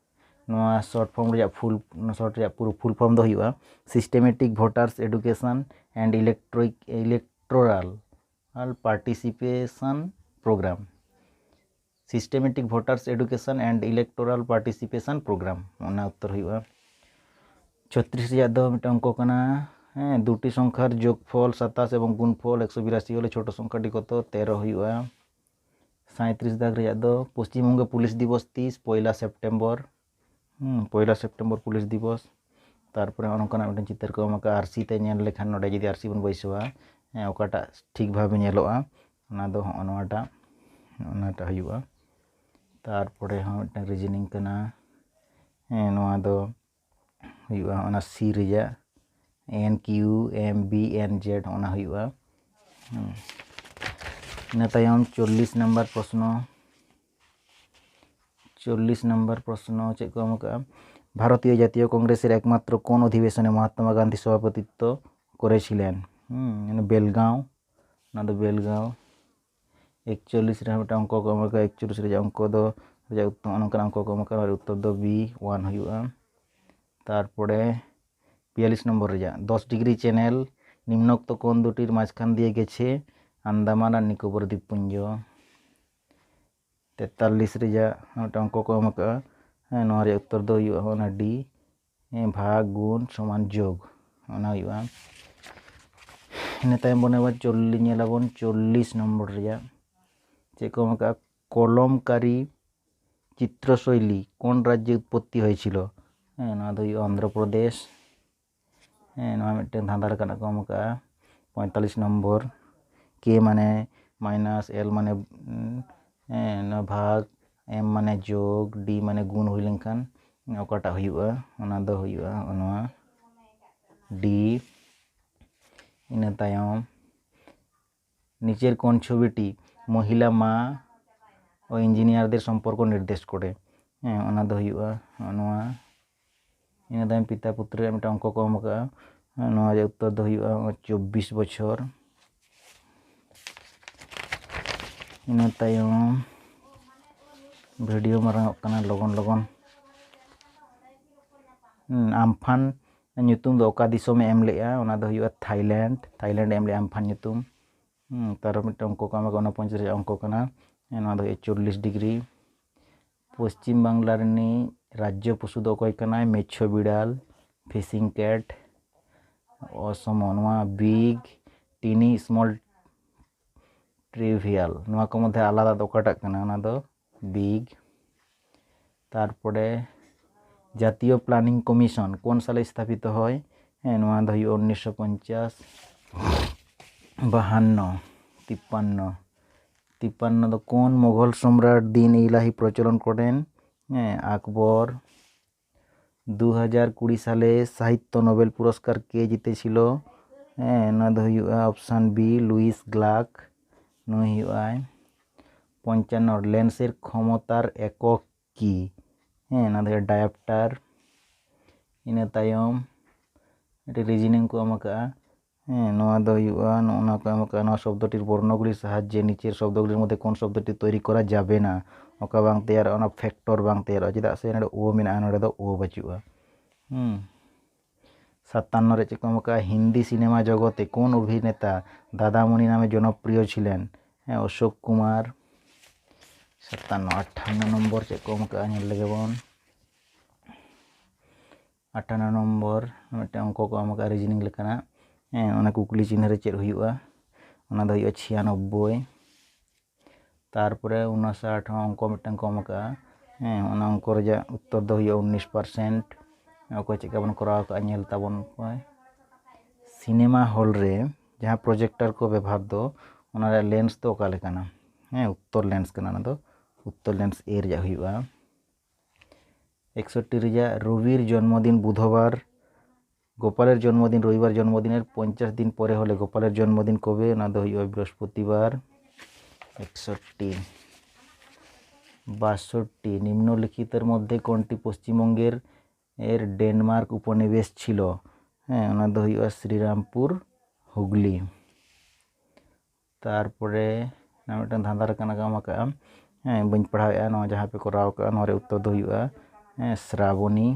ᱱᱚᱣᱟ ᱥᱚᱨᱴ ᱯᱷᱚᱨᱢ ᱨᱮᱭᱟᱜ ᱯᱷᱩᱞ, ᱱᱚᱣᱟ ᱥᱚᱨᱴ ᱨᱮᱭᱟᱜ ᱯᱩᱨᱟᱹ ᱯᱷᱩᱞ ᱯᱷᱚᱨᱢ ᱫᱚ ᱦᱩᱭᱩᱜᱼᱟ Systematic Voters Education and Electro Electoral Participation Program, Systematic Voters Education and Electoral Participation Program, ᱚᱱᱟ ᱩᱛᱛᱚᱨ ᱦᱩᱭᱩᱜᱼᱟ᱾ ᱪᱷᱚᱛᱨᱤᱥ ᱨᱮᱭᱟᱜ ᱫᱚ ᱢᱤᱫᱴᱟᱝ ᱚᱝᱠᱚ ᱠᱟᱱᱟ, ᱦᱮᱸ, ᱫᱩᱴᱤ ᱥᱚᱝᱠᱷᱟᱨ ᱡᱳᱜᱽᱯᱷᱚᱞ ᱥᱟᱛᱟᱥ ᱮᱵᱚᱝ ᱜᱩᱱᱯᱷᱚᱞ ᱮᱠᱥᱚ ᱵᱤᱨᱟᱥᱤ ᱦᱚᱞᱮ ᱪᱷᱳᱴᱳ ᱥᱚᱝᱠᱷᱟᱴᱤ ᱠᱚᱛᱚ ᱛᱮᱨᱚ ᱦᱩᱭᱩᱜᱼᱟ᱾ ᱥᱟᱸᱭᱛᱨᱤᱥ ᱫᱟᱜᱽ ᱨᱮᱭᱟᱜ ᱫᱚ ᱯᱚᱥᱪᱤᱢᱵᱚᱝᱜᱚ ᱯᱩᱞᱤᱥ ᱫᱤᱵᱚᱥ ᱛᱤᱥ? ᱯᱚᱭᱞᱟ ᱥᱮᱯᱴᱮᱢᱵᱚᱨ᱾ ᱦᱩᱸ, ᱯᱚᱭᱞᱟ ᱥᱮᱯᱴᱮᱢᱵᱚᱨ ᱯᱩᱞᱤᱥ ᱫᱤᱵᱚᱥ᱾ ᱛᱟᱨᱯᱚᱨᱮ ᱱᱚᱜᱼᱚ ᱱᱚᱝᱠᱟᱱᱟᱜ ᱢᱤᱫᱴᱮᱱ ᱪᱤᱛᱟᱹᱨ ᱠᱚ ᱮᱢ ᱟᱠᱟᱫᱼᱟ, ᱟᱨᱥᱤ ᱛᱮ ᱧᱮᱞ ᱞᱮᱠᱷᱟᱱ, ᱱᱚᱰᱮ ᱡᱩᱫᱤ ᱟᱨᱥᱤ ᱵᱚᱱ ᱵᱟᱹᱭᱥᱟᱹᱣᱟ, ᱦᱮᱸ, ᱚᱠᱟᱴᱟᱜ ᱴᱷᱤᱠ ᱵᱷᱟᱵᱮ ᱧᱮᱞᱚᱜᱼᱟ, ᱚᱱᱟ ᱫᱚ ᱦᱚᱸᱜᱼᱚ ᱱᱚᱣᱟᱴᱟᱜ, ᱚᱱᱟᱴᱟᱜ ᱦᱩᱭᱩᱜᱼᱟ᱾ ᱛᱟᱨᱯᱚᱨᱮ ᱦᱚᱸ ᱢᱤᱫᱴᱟᱝ ᱨᱤᱡᱤᱱᱤᱝ ᱠᱟᱱᱟ, ᱦᱮᱸ, ᱱᱚᱣᱟ ᱫᱚ ᱦᱩᱭᱩᱜᱼᱟ ᱚᱱᱟ ᱥᱤ ᱨᱮᱭᱟᱜ, ᱮᱱ ᱠᱤᱭᱩ ᱮᱢ ᱵᱤ ᱮᱱ ᱡᱮᱰ, ᱚᱱᱟ ᱦᱩᱭᱩᱜᱼᱟ᱾ ᱦᱩᱸ᱾ ᱤᱱᱟᱹ ᱛᱟᱭᱚᱢ ᱪᱚᱞᱞᱤᱥ ᱱᱟᱢᱵᱟᱨ ᱯᱨᱚᱥᱱᱚ, ᱪᱚᱞᱞᱤᱥ ᱱᱟᱢᱵᱟᱨ ᱯᱨᱚᱥᱱᱚ ᱪᱮᱫ ᱠᱚ ᱮᱢ ᱟᱠᱟᱫᱼᱟ? ভারতীয় জাতীয় কংগ্রেসের একমাত্র কোন অধিবেশনে মহাত্মা গান্ধী সভাপতিত্ব করেছিলেন? ᱦᱩᱸ, ᱵᱮᱞᱜᱟᱸᱣ, ᱚᱱᱟ ᱫᱚ ᱵᱮᱞᱜᱟᱸᱣ᱾ ᱮᱠᱪᱚᱞᱞᱤᱥ ᱨᱮᱦᱚᱸ ᱢᱤᱫᱴᱟᱝ ᱚᱝᱠᱚ ᱠᱚ ᱮᱢ ᱟᱠᱟᱫᱼᱟ, ᱮᱠᱪᱚᱞᱞᱤᱥ ᱨᱮᱭᱟᱜ ᱚᱝᱠᱚ ᱫᱚ, ᱨᱮᱭᱟᱜ ᱩᱛᱛᱚᱨ, ᱱᱚᱝᱠᱟᱱᱟᱜ ᱚᱝᱠᱚ ᱠᱚ ᱮᱢ ᱟᱠᱟᱫᱼᱟ, ᱟᱨ ᱩᱛᱛᱚᱨ ᱫᱚ ᱵᱤ ᱚᱣᱟᱱ ᱦᱩᱭᱩᱜᱼᱟ᱾ ᱛᱟᱨᱯᱚᱨᱮ ᱵᱤᱭᱟᱞᱤᱥ ᱱᱚᱢᱵᱚᱨ ᱨᱮᱭᱟᱜ ᱫᱚᱥ ᱰᱤᱜᱽᱨᱤ ᱪᱮᱱᱮᱞ ᱱᱤᱢᱱᱳᱠᱛᱚ ᱠᱳᱱ ᱫᱩᱴᱤᱨ ᱢᱟঝখান দিয়ে গেছে, ᱟᱱᱫᱟᱢᱟᱱ ᱟᱨ ᱱᱤᱠᱳᱵᱚᱨ ᱫᱤᱯ ᱯᱩᱧᱡᱚ᱾ ᱛᱮᱛᱟᱞᱤᱥ ᱨᱮᱭᱟᱜ ᱢᱤᱫᱴᱟᱝ ᱚᱝᱠᱚ ᱠᱚ ᱮᱢ ᱟᱠᱟᱫᱼᱟ᱾ ᱦᱮᱸ, ᱱᱚᱣᱟ ᱨᱮᱭᱟᱜ ᱩᱛᱛᱚᱨ ᱫᱚ ᱦᱩᱭᱩᱜᱼᱟ ᱚᱱᱟ ᱰᱤ, ᱦᱮᱸ, ᱵᱷᱟᱜᱽ ᱜᱩᱱ ᱥᱚᱢᱟᱱ ᱡᱳᱜᱽ, ᱚᱱᱟ ᱦᱩᱭᱩᱜᱼᱟ᱾ ᱤᱱᱟᱹ ᱛᱟᱭᱚᱢ ᱵᱚᱱ ᱮᱢᱟ ᱪᱚᱞᱞᱤᱥ, ᱧᱮᱞᱟᱵᱚᱱ ᱪᱚᱞᱞᱤᱥ ᱱᱚᱢᱵᱚᱨ ᱨᱮᱭᱟᱜ ᱪᱮᱫ ᱠᱚ ᱮᱢ ᱟᱠᱟᱫᱼᱟ, ᱠᱚᱞᱚᱢᱠᱟᱨᱤ ᱪᱤᱛᱨᱚᱥᱳᱭᱞᱤ ᱠᱳᱱ ᱨᱟᱡᱽᱡᱮ ᱩᱛᱯᱚᱛᱛᱤ ᱦᱚᱭᱮᱪᱷᱤᱞ? ᱦᱮᱸ, ᱱᱚᱣᱟ ᱫᱚ ᱦᱩᱭᱩᱜᱼᱟ ᱚᱱᱫᱷᱨᱚ ᱯᱨᱚᱫᱮᱥ᱾ ᱦᱮᱸ, ᱱᱚᱣᱟ ᱢᱤᱫᱴᱮᱱ ᱫᱷᱟᱸᱫᱟ ᱞᱮᱠᱟᱱᱟᱜ ᱠᱚ ᱮᱢ ᱟᱠᱟᱫᱼᱟ᱾ ᱯᱚᱸᱭᱛᱟᱞᱤᱥ ᱱᱚᱢᱵᱚᱨ, ᱠᱮ ᱢᱟᱱᱮ ᱢᱟᱭᱱᱟᱥ, ᱮᱞ ᱢᱟᱱᱮ, ᱩᱸ, ᱦᱮᱸ, ᱱᱚᱣᱟ ᱵᱷᱟᱜᱽ, ᱮᱢ ᱢᱟᱱᱮ ᱡᱳᱜᱽ, ᱰᱤ ᱢᱟᱱᱮ ᱜᱩᱱ ᱦᱩᱭ ᱞᱮᱱᱠᱷᱟᱱ ᱚᱠᱟᱴᱟᱜ ᱦᱩᱭᱩᱜᱼᱟ? ᱚᱱᱟ ᱫᱚ ᱦᱩᱭᱩᱜᱼᱟ ᱱᱚᱣᱟ ᱰᱤ᱾ ᱤᱱᱟᱹ ᱛᱟᱭᱚᱢ ᱱᱤᱪᱮᱨ ᱠᱳᱱ ᱪᱷᱚᱵᱤᱴᱤ ᱢᱚᱦᱤᱞᱟ ᱢᱟ ᱳ ᱤᱧᱡᱤᱱᱤᱭᱟᱨ ᱫᱮᱨ ᱥᱚᱢᱯᱚᱨᱠᱚ ᱱᱤᱨᱫᱮᱥ ᱠᱚᱨᱮ? ᱦᱮᱸ, ᱚᱱᱟ ᱫᱚ ᱦᱩᱭᱩᱜᱼᱟ ᱱᱚᱣᱟ᱾ ᱤᱱᱟᱹ ᱛᱟᱭᱚᱢ ᱯᱤᱛᱟ ᱯᱩᱛᱨᱚ ᱨᱮᱭᱟᱜ ᱢᱤᱫᱴᱟᱝ ᱚᱝᱠᱚ ᱠᱚ ᱮᱢ ᱟᱠᱟᱫᱼᱟ᱾ ᱱᱚᱣᱟ ᱨᱮᱭᱟᱜ ᱩᱛᱛᱚᱨ ᱫᱚ ᱦᱩᱭᱩᱜᱼᱟ ᱪᱚᱵᱵᱤᱥ ᱵᱚᱪᱷᱚᱨ᱾ ᱤᱱᱟᱹ ᱛᱟᱭᱚᱢ ᱵᱷᱤᱰᱤᱭᱳ ᱢᱟᱨᱟᱝᱚᱜ ᱠᱟᱱᱟ ᱞᱚᱜᱚᱱ ᱞᱚᱜᱚᱱ᱾ ᱦᱩᱸ, ᱟᱢᱯᱷᱟᱱ ᱧᱩᱛᱩᱢ ᱫᱚ ᱚᱠᱟ ᱫᱤᱥᱚᱢᱮ ᱮᱢ ᱞᱮᱫᱼᱟ? ᱚᱱᱟ ᱫᱚ ᱦᱩᱭᱩᱜᱼᱟ ᱛᱷᱟᱭᱞᱮᱱᱰ᱾ ᱛᱷᱟᱭᱞᱮᱱᱰ ᱮ ᱮᱢ ᱞᱮᱫᱼᱟ ᱟᱢᱯᱷᱟᱱ ᱧᱩᱛᱩᱢ᱾ ᱦᱩᱸ, ᱛᱟᱨ ᱢᱤᱫᱴᱟᱝ ᱚᱝᱠᱚ ᱠᱚ ᱮᱢ ᱟᱠᱟᱫᱼᱟ, ᱩᱱᱚᱯᱚᱧᱪᱟᱥ ᱨᱮᱭᱟᱜ ᱚᱝᱠᱚ ᱠᱟᱱᱟ᱾ ᱦᱮᱸ, ᱱᱚᱣᱟ ᱫᱚ ᱦᱩᱭᱩᱜᱼᱟ ᱪᱚᱞᱞᱤᱥ ᱰᱤᱜᱽᱨᱤ᱾ ᱯᱚᱥᱪᱤᱢ ᱵᱟᱝᱞᱟ ᱨᱤᱱᱤᱡ ᱨᱟᱡᱽᱡᱚ ᱯᱚᱥᱩ ᱫᱚ ᱚᱠᱚᱭ ᱠᱟᱱᱟᱭ? ᱢᱮᱪᱷᱚ ᱵᱤᱲᱟᱞ, ᱯᱷᱤᱥᱤᱝ ᱠᱮᱴ, ᱚᱥᱚᱢᱚ᱾ ᱱᱚᱣᱟ ᱵᱤᱜᱽ, ᱴᱤᱱᱤ, ᱥᱢᱚᱞ, ᱴᱨᱤᱵᱷᱤᱭᱟᱞ, ᱱᱚᱣᱟ ᱠᱚ ᱢᱚᱫᱽᱫᱷᱮ ᱟᱞᱟᱫᱟ ᱫᱚ ᱚᱠᱟᱴᱟᱜ ᱠᱟᱱᱟ? ᱚᱱᱟ ᱫᱚ ᱵᱤᱜᱽ᱾ ᱛᱟᱨᱯᱚᱨᱮ ᱡᱟᱛᱤᱭᱚ ᱯᱞᱟᱱᱤᱝ ᱠᱚᱢᱤᱥᱚᱱ ᱠᱳᱱ ᱥᱟᱞᱮ ᱥᱛᱷᱟᱯᱤᱛᱚ ᱦᱚᱭ? ᱦᱮᱸ, ᱱᱚᱣᱟ ᱫᱚ ᱦᱩᱭᱩᱜᱼᱟ ᱩᱱᱤᱥᱥᱚ ᱯᱚᱧᱪᱟᱥ, ᱵᱟᱦᱟᱱᱱᱚ, ᱛᱤᱯᱯᱟᱱᱱᱚ᱾ ᱛᱤᱯᱯᱟᱱᱱᱚ ᱫᱚ ᱠᱳᱱ ᱢᱳᱜᱷᱚᱞ ᱥᱚᱢᱨᱟᱴ ᱫᱤᱱ ᱤᱞᱟᱦᱤ ᱯᱨᱚᱪᱚᱞᱚᱱ ᱠᱚᱨᱮᱱ? ᱦᱮᱸ, ᱟᱠᱵᱚᱨ᱾ ᱫᱩ ᱦᱟᱡᱟᱨ ᱠᱩᱲᱤ ᱥᱟᱞᱮ ᱥᱟᱦᱤᱛᱛᱚ ᱱᱳᱵᱮᱞ ᱯᱩᱨᱚᱥᱠᱟᱨ ᱠᱮ ᱡᱤᱛᱮ ᱪᱷᱤᱞ? ᱦᱮᱸ, ᱱᱚᱣᱟ ᱫᱚ ᱦᱩᱭᱩᱜᱼᱟ ᱚᱯᱥᱟᱱ ᱵᱤ, ᱞᱩᱭᱤᱥ ᱜᱞᱟᱠ, ᱱᱩᱭ ᱦᱩᱭᱩᱜᱼᱟᱭ᱾ ᱯᱚᱧᱪᱟᱱᱱᱚ, ᱞᱮᱱᱥᱮᱨ ᱠᱷᱚᱢᱚᱛᱟᱨ ᱮᱠᱚᱠ ᱠᱤ? ᱦᱮᱸ, ᱱᱚᱣᱟ ᱫᱚ ᱦᱩᱭᱩᱜᱼᱟ ᱰᱟᱭᱚᱯᱴᱟᱨ᱾ ᱤᱱᱟᱹ ᱛᱟᱭᱚᱢ ᱢᱤᱫᱴᱮᱱ ᱨᱤᱡᱤᱱᱤᱝ ᱠᱚ ᱮᱢ ᱟᱠᱟᱫᱼᱟ᱾ ᱦᱮᱸ, ᱱᱚᱣᱟ ᱫᱚ ᱦᱩᱭᱩᱜᱼᱟ, ᱱᱚᱜᱼᱚ ᱱᱚᱣᱟ ᱠᱚ ᱮᱢ ᱟᱠᱟᱫᱼᱟ, ᱱᱚᱣᱟ ᱥᱚᱵᱫᱚᱴᱤᱨ ᱵᱚᱨᱱᱚᱜᱩᱞᱤ ᱥᱟᱦᱟᱡᱽᱡᱮ ᱱᱤᱪᱮᱨ ᱥᱚᱵᱫᱚᱜᱩᱞᱤᱨ ᱢᱚᱫᱽᱫᱷᱮ ᱠᱳᱱ ᱥᱚᱵᱫᱚᱴᱤ ᱛᱚᱭᱨᱤ ᱠᱚᱨᱟ ᱡᱟᱵᱮ ᱱᱟ? ᱚᱠᱟ ᱵᱟᱝ ᱛᱮᱭᱟᱨᱚᱜᱼᱟ, ᱚᱱᱟ ᱯᱷᱮᱠᱴᱚᱨ ᱵᱟᱝ ᱛᱮᱭᱟᱨᱚᱜᱼᱟ, ᱪᱮᱫᱟᱜ ᱥᱮ ᱱᱚᱰᱮ ᱳ ᱢᱮᱱᱟᱜᱼᱟ, ᱱᱚᱰᱮ ᱫᱚ ᱳ ᱵᱟᱹᱪᱩᱜᱼᱟ᱾ ᱦᱩᱸ᱾ ᱥᱟᱛᱟᱱᱱᱚ ᱨᱮ ᱪᱮᱫ ᱠᱚ ᱮᱢ ᱟᱠᱟᱫᱼᱟ? ᱦᱤᱱᱫᱤ ᱥᱤᱱᱮᱢᱟ ᱡᱚᱜᱚᱛᱮ ᱠᱳᱱ ᱚᱵᱷᱤᱱᱮᱛᱟ ᱫᱟᱫᱟᱢᱚᱱᱤ ᱱᱟᱢᱮ ᱡᱚᱱᱚᱯᱨᱤᱭᱚ ᱪᱷᱤᱞᱮᱱ? ᱦᱮᱸ, ᱚᱥᱳᱠ ᱠᱩᱢᱟᱨ᱾ ᱥᱟᱛᱟᱱᱱᱚ, ᱟᱴᱷᱟᱱᱱᱚ ᱱᱚᱢᱵᱚᱨ ᱪᱮᱫ ᱠᱚ ᱮᱢ ᱟᱠᱟᱫᱼᱟ, ᱧᱮᱞ ᱞᱮᱜᱮ ᱵᱚᱱ᱾ ᱟᱴᱷᱟᱱᱱᱚ ᱱᱚᱢᱵᱚᱨ ᱢᱤᱫᱴᱟᱝ ᱚᱝᱠᱚ ᱠᱚ ᱮᱢ ᱟᱠᱟᱫᱼᱟ, reasoning ᱞᱮᱠᱟᱱᱟᱜ᱾ ᱦᱮᱸ, ᱚᱱᱟ ᱠᱩᱠᱞᱤ ᱪᱤᱱᱦᱟᱹ ᱨᱮ ᱪᱮᱫ ᱦᱩᱭᱩᱜᱼᱟ? ᱚᱱᱟ ᱫᱚ ᱦᱩᱭᱩᱜᱼᱟ ᱪᱷᱤᱭᱟᱱᱚᱵᱵᱳᱭ᱾ ᱛᱟᱨᱯᱚᱨᱮ ᱩᱱᱚᱥᱟᱴ ᱦᱚᱸ ᱚᱝᱠᱚ ᱢᱤᱫᱴᱟᱝ ᱠᱚ ᱮᱢ ᱟᱠᱟᱫᱼᱟ᱾ ᱦᱮᱸ, ᱚᱱᱟ ᱚᱝᱠᱚ ᱨᱮᱭᱟᱜ ᱩᱛᱛᱚᱨ ᱫᱚ ᱦᱩᱭᱩᱜᱼᱟ ᱩᱱᱤᱥ ᱯᱟᱨᱥᱮᱱᱴ᱾ ᱚᱠᱚᱭ ᱪᱮᱫ ᱞᱮᱠᱟ ᱵᱚᱱ ᱠᱚᱨᱟᱣ ᱟᱠᱟᱫᱼᱟ, ᱧᱮᱞ ᱛᱟᱵᱚᱱ ᱯᱮ᱾ ᱥᱤᱱᱮᱢᱟ ᱦᱚᱞ ᱨᱮ ᱡᱟᱦᱟᱸ projector ᱠᱚ ᱵᱮᱵᱚᱦᱟᱨ ᱫᱚ, ᱚᱱᱟ ᱨᱮᱭᱟᱜ lens ᱫᱚ ᱚᱠᱟ ᱞᱮᱠᱟᱱᱟ? ᱦᱮᱸ, ᱩᱛᱛᱚᱨ lens ᱠᱟᱱᱟ, ᱚᱱᱟ ᱫᱚ ᱩᱛᱛᱚᱨ lens A ᱨᱮᱭᱟᱜ ᱦᱩᱭᱩᱜᱼᱟ᱾ ᱮᱠᱥᱚᱴᱴᱤ ᱨᱮᱭᱟᱜ ᱨᱚᱵᱤᱨ ᱡᱚᱱᱢᱚᱫᱤᱱ ᱵᱩᱫᱷᱵᱟᱨ, ᱜᱳᱯᱟᱞᱮᱨ ᱡᱚᱱᱢᱚᱫᱤᱱ ᱨᱚᱵᱤᱵᱟᱨ, ᱡᱚᱱᱢᱚᱫᱤᱱᱮᱨ ᱯᱚᱧᱪᱟᱥ ᱫᱤᱱ ᱯᱚᱨᱮ ᱦᱚᱞᱮ ᱜᱳᱯᱟᱞᱮᱨ ᱡᱚᱱᱢᱚᱫᱤᱱ ᱠᱚᱵᱮ? ᱚᱱᱟ ᱫᱚ ᱦᱩᱭᱩᱜᱼᱟ ᱵᱨᱤᱦᱚᱥᱯᱚᱛᱤᱵᱟᱨ᱾ ᱮᱠᱥᱚᱴᱴᱤ᱾ ᱵᱟᱥᱚᱴᱴᱤ, নিম্নলিখিতর মধ্যে কোনটি পশ্চিমবঙ্গের এর ডেনমার্ক উপনিবেশ ছিল? ᱦᱮᱸ, ᱚᱱᱟ ᱫᱚ ᱦᱩᱭᱩᱜᱼᱟ ᱥᱨᱤᱨᱟᱢᱯᱩᱨ ᱦᱩᱜᱽᱞᱤ᱾ ᱛᱟᱨᱯᱚᱨᱮ ᱚᱱᱟ ᱢᱤᱫᱴᱟᱝ ᱫᱷᱟᱸᱫᱟ ᱞᱮᱠᱟᱱᱟᱜ ᱠᱚ ᱮᱢ ᱟᱠᱟᱫᱼᱟ᱾ ᱦᱮᱸ, ᱵᱟᱹᱧ ᱯᱟᱲᱦᱟᱣᱮᱫᱼᱟ, ᱱᱚᱣᱟ ᱡᱟᱦᱟᱸ ᱯᱮ ᱠᱚᱨᱟᱣ ᱟᱠᱟᱫᱼᱟ, ᱱᱚᱣᱟ ᱨᱮ ᱩᱛᱛᱚᱨ ᱫᱚ ᱦᱩᱭᱩᱜᱼᱟ, ᱦᱮᱸ, ᱥᱨᱟᱵᱚᱱᱤ᱾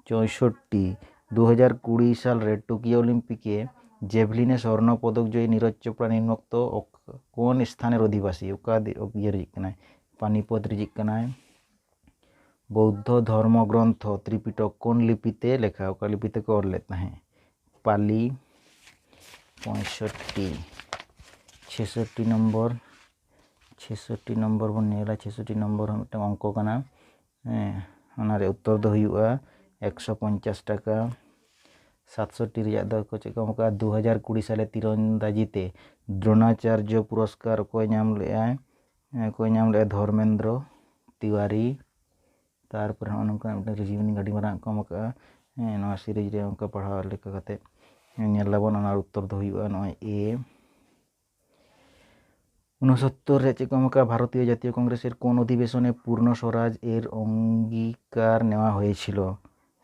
ᱪᱳᱭᱥᱚᱴᱴᱤ, ᱫᱩ ᱦᱟᱡᱟᱨ ᱠᱩᱲᱤ ᱥᱟᱞ ᱨᱮ ᱴᱳᱠᱤᱭᱳ ᱚᱞᱤᱢᱯᱤᱠ ᱮ ᱡᱮᱵᱷᱞᱤᱱ ᱮ ᱥᱚᱨᱱᱚ ᱯᱚᱫᱚᱠ ᱡᱚᱭᱤ ᱱᱤᱨᱚᱡᱽ ᱪᱳᱯᱲᱟ ᱱᱤᱢᱱᱳᱠᱛᱚ ᱚᱠ-, ᱠᱳᱱ ᱥᱛᱷᱟᱱᱮᱨ ᱚᱫᱷᱤᱵᱟᱥᱤ? ᱚᱠᱟ ᱫᱤ-, ᱤᱭᱟᱹ ᱨᱤᱡᱤᱡ ᱠᱟᱱᱟᱭ? ᱯᱟᱱᱤᱯᱚᱛ ᱨᱤᱡᱤᱡ ᱠᱟᱱᱟᱭ᱾ ᱵᱳᱫᱽᱫᱷᱚ ᱫᱷᱚᱨᱢᱚ ᱜᱨᱚᱱᱛᱷᱚ ᱛᱨᱤᱯᱤᱴᱚᱠ ᱠᱳᱱ ᱞᱤᱯᱤᱛᱮ ᱞᱮᱠᱷᱟ, ᱚᱠᱟ ᱞᱤᱯᱤ ᱛᱮᱠᱚ ᱚᱞ ᱞᱮᱫ ᱛᱟᱦᱮᱸᱫ? ᱯᱟᱞᱤ᱾ ᱯᱚᱸᱭᱥᱚᱴᱴᱤ, ᱪᱷᱮᱥᱚᱴᱴᱤ ᱱᱚᱢᱵᱚᱨ, ᱪᱷᱮᱥᱚᱴᱴᱤ ᱱᱚᱢᱵᱚᱨ ᱵᱚᱱ ᱧᱮᱞᱟ᱾ ᱪᱷᱮᱥᱚᱴᱴᱤ ᱱᱚᱢᱵᱚᱨ ᱦᱚᱸ ᱢᱤᱫᱴᱟᱝ ᱚᱝᱠᱚ ᱠᱟᱱᱟ᱾ ᱦᱮᱸ, ᱚᱱᱟ ᱨᱮ ᱩᱛᱛᱚᱨ ᱫᱚ ᱦᱩᱭᱩᱜᱼᱟ ᱮᱠᱥᱚ ᱯᱚᱧᱪᱟᱥ ᱴᱟᱠᱟ᱾ ᱥᱟᱛᱥᱚᱴᱴᱤ ᱨᱮᱭᱟᱜ ᱫᱚ ᱠᱚ ᱪᱮᱫ ᱠᱚ ᱮᱢ ᱠᱟᱜᱼᱟ? ᱫᱩ ᱦᱟᱡᱟᱨ ᱠᱩᱲᱤ ᱥᱟᱞᱮ ᱛᱤᱨᱚᱱᱫᱟᱡᱤ ᱛᱮ ᱫᱨᱳᱱᱟᱪᱟᱨᱡᱚ ᱯᱩᱨᱚᱥᱠᱟᱨ ᱚᱠᱚᱭ ᱧᱟᱢ ᱞᱮᱜᱼᱟᱭ? ᱦᱮᱸ, ᱚᱠᱚᱭ ᱧᱟᱢ ᱞᱮᱜᱼᱟ? ᱫᱷᱚᱨᱢᱮᱱᱫᱨᱚ ᱛᱤᱣᱟᱨᱤ᱾ ᱛᱟᱨᱯᱚᱨᱮ ᱦᱚᱸᱜᱼᱚ ᱱᱚᱝᱠᱟᱱᱟᱜ ᱢᱤᱫᱴᱟᱝ reasoning ᱟᱹᱰᱤ ᱢᱟᱨᱟᱝ ᱠᱚ ᱮᱢ ᱠᱟᱜᱼᱟ᱾ ᱦᱮᱸ, ᱱᱚᱣᱟ series ᱨᱮ ᱚᱱᱠᱟ ᱯᱟᱲᱦᱟᱣ ᱞᱮᱠᱟ ᱠᱟᱛᱮ ᱧᱮᱞ ᱟᱵᱚᱱ, ᱚᱱᱟ ᱩᱛᱛᱚᱨ ᱫᱚ ᱦᱩᱭᱩᱜᱼᱟ ᱱᱚᱜᱼᱚᱭ A᱾ ᱩᱱᱚᱥᱚᱛᱛᱚᱨ ᱨᱮ ᱪᱮᱫ ᱠᱚ ᱮᱢ ᱠᱟᱜᱼᱟ? ᱵᱷᱟᱨᱚᱛᱤᱭᱚ ᱡᱟᱛᱤᱭᱚ ᱠᱚᱝᱜᱨᱮᱥᱮᱨ ᱠᱳᱱ ᱚᱫᱷᱤᱵᱮᱥᱚᱱᱮ ᱯᱩᱨᱱᱚ ᱥᱣᱚᱨᱟᱡᱽ ᱮᱨ ᱚᱝᱜᱤᱠᱟᱨ ᱱᱮᱣᱟ ᱦᱚᱭᱮᱪᱷᱤᱞ?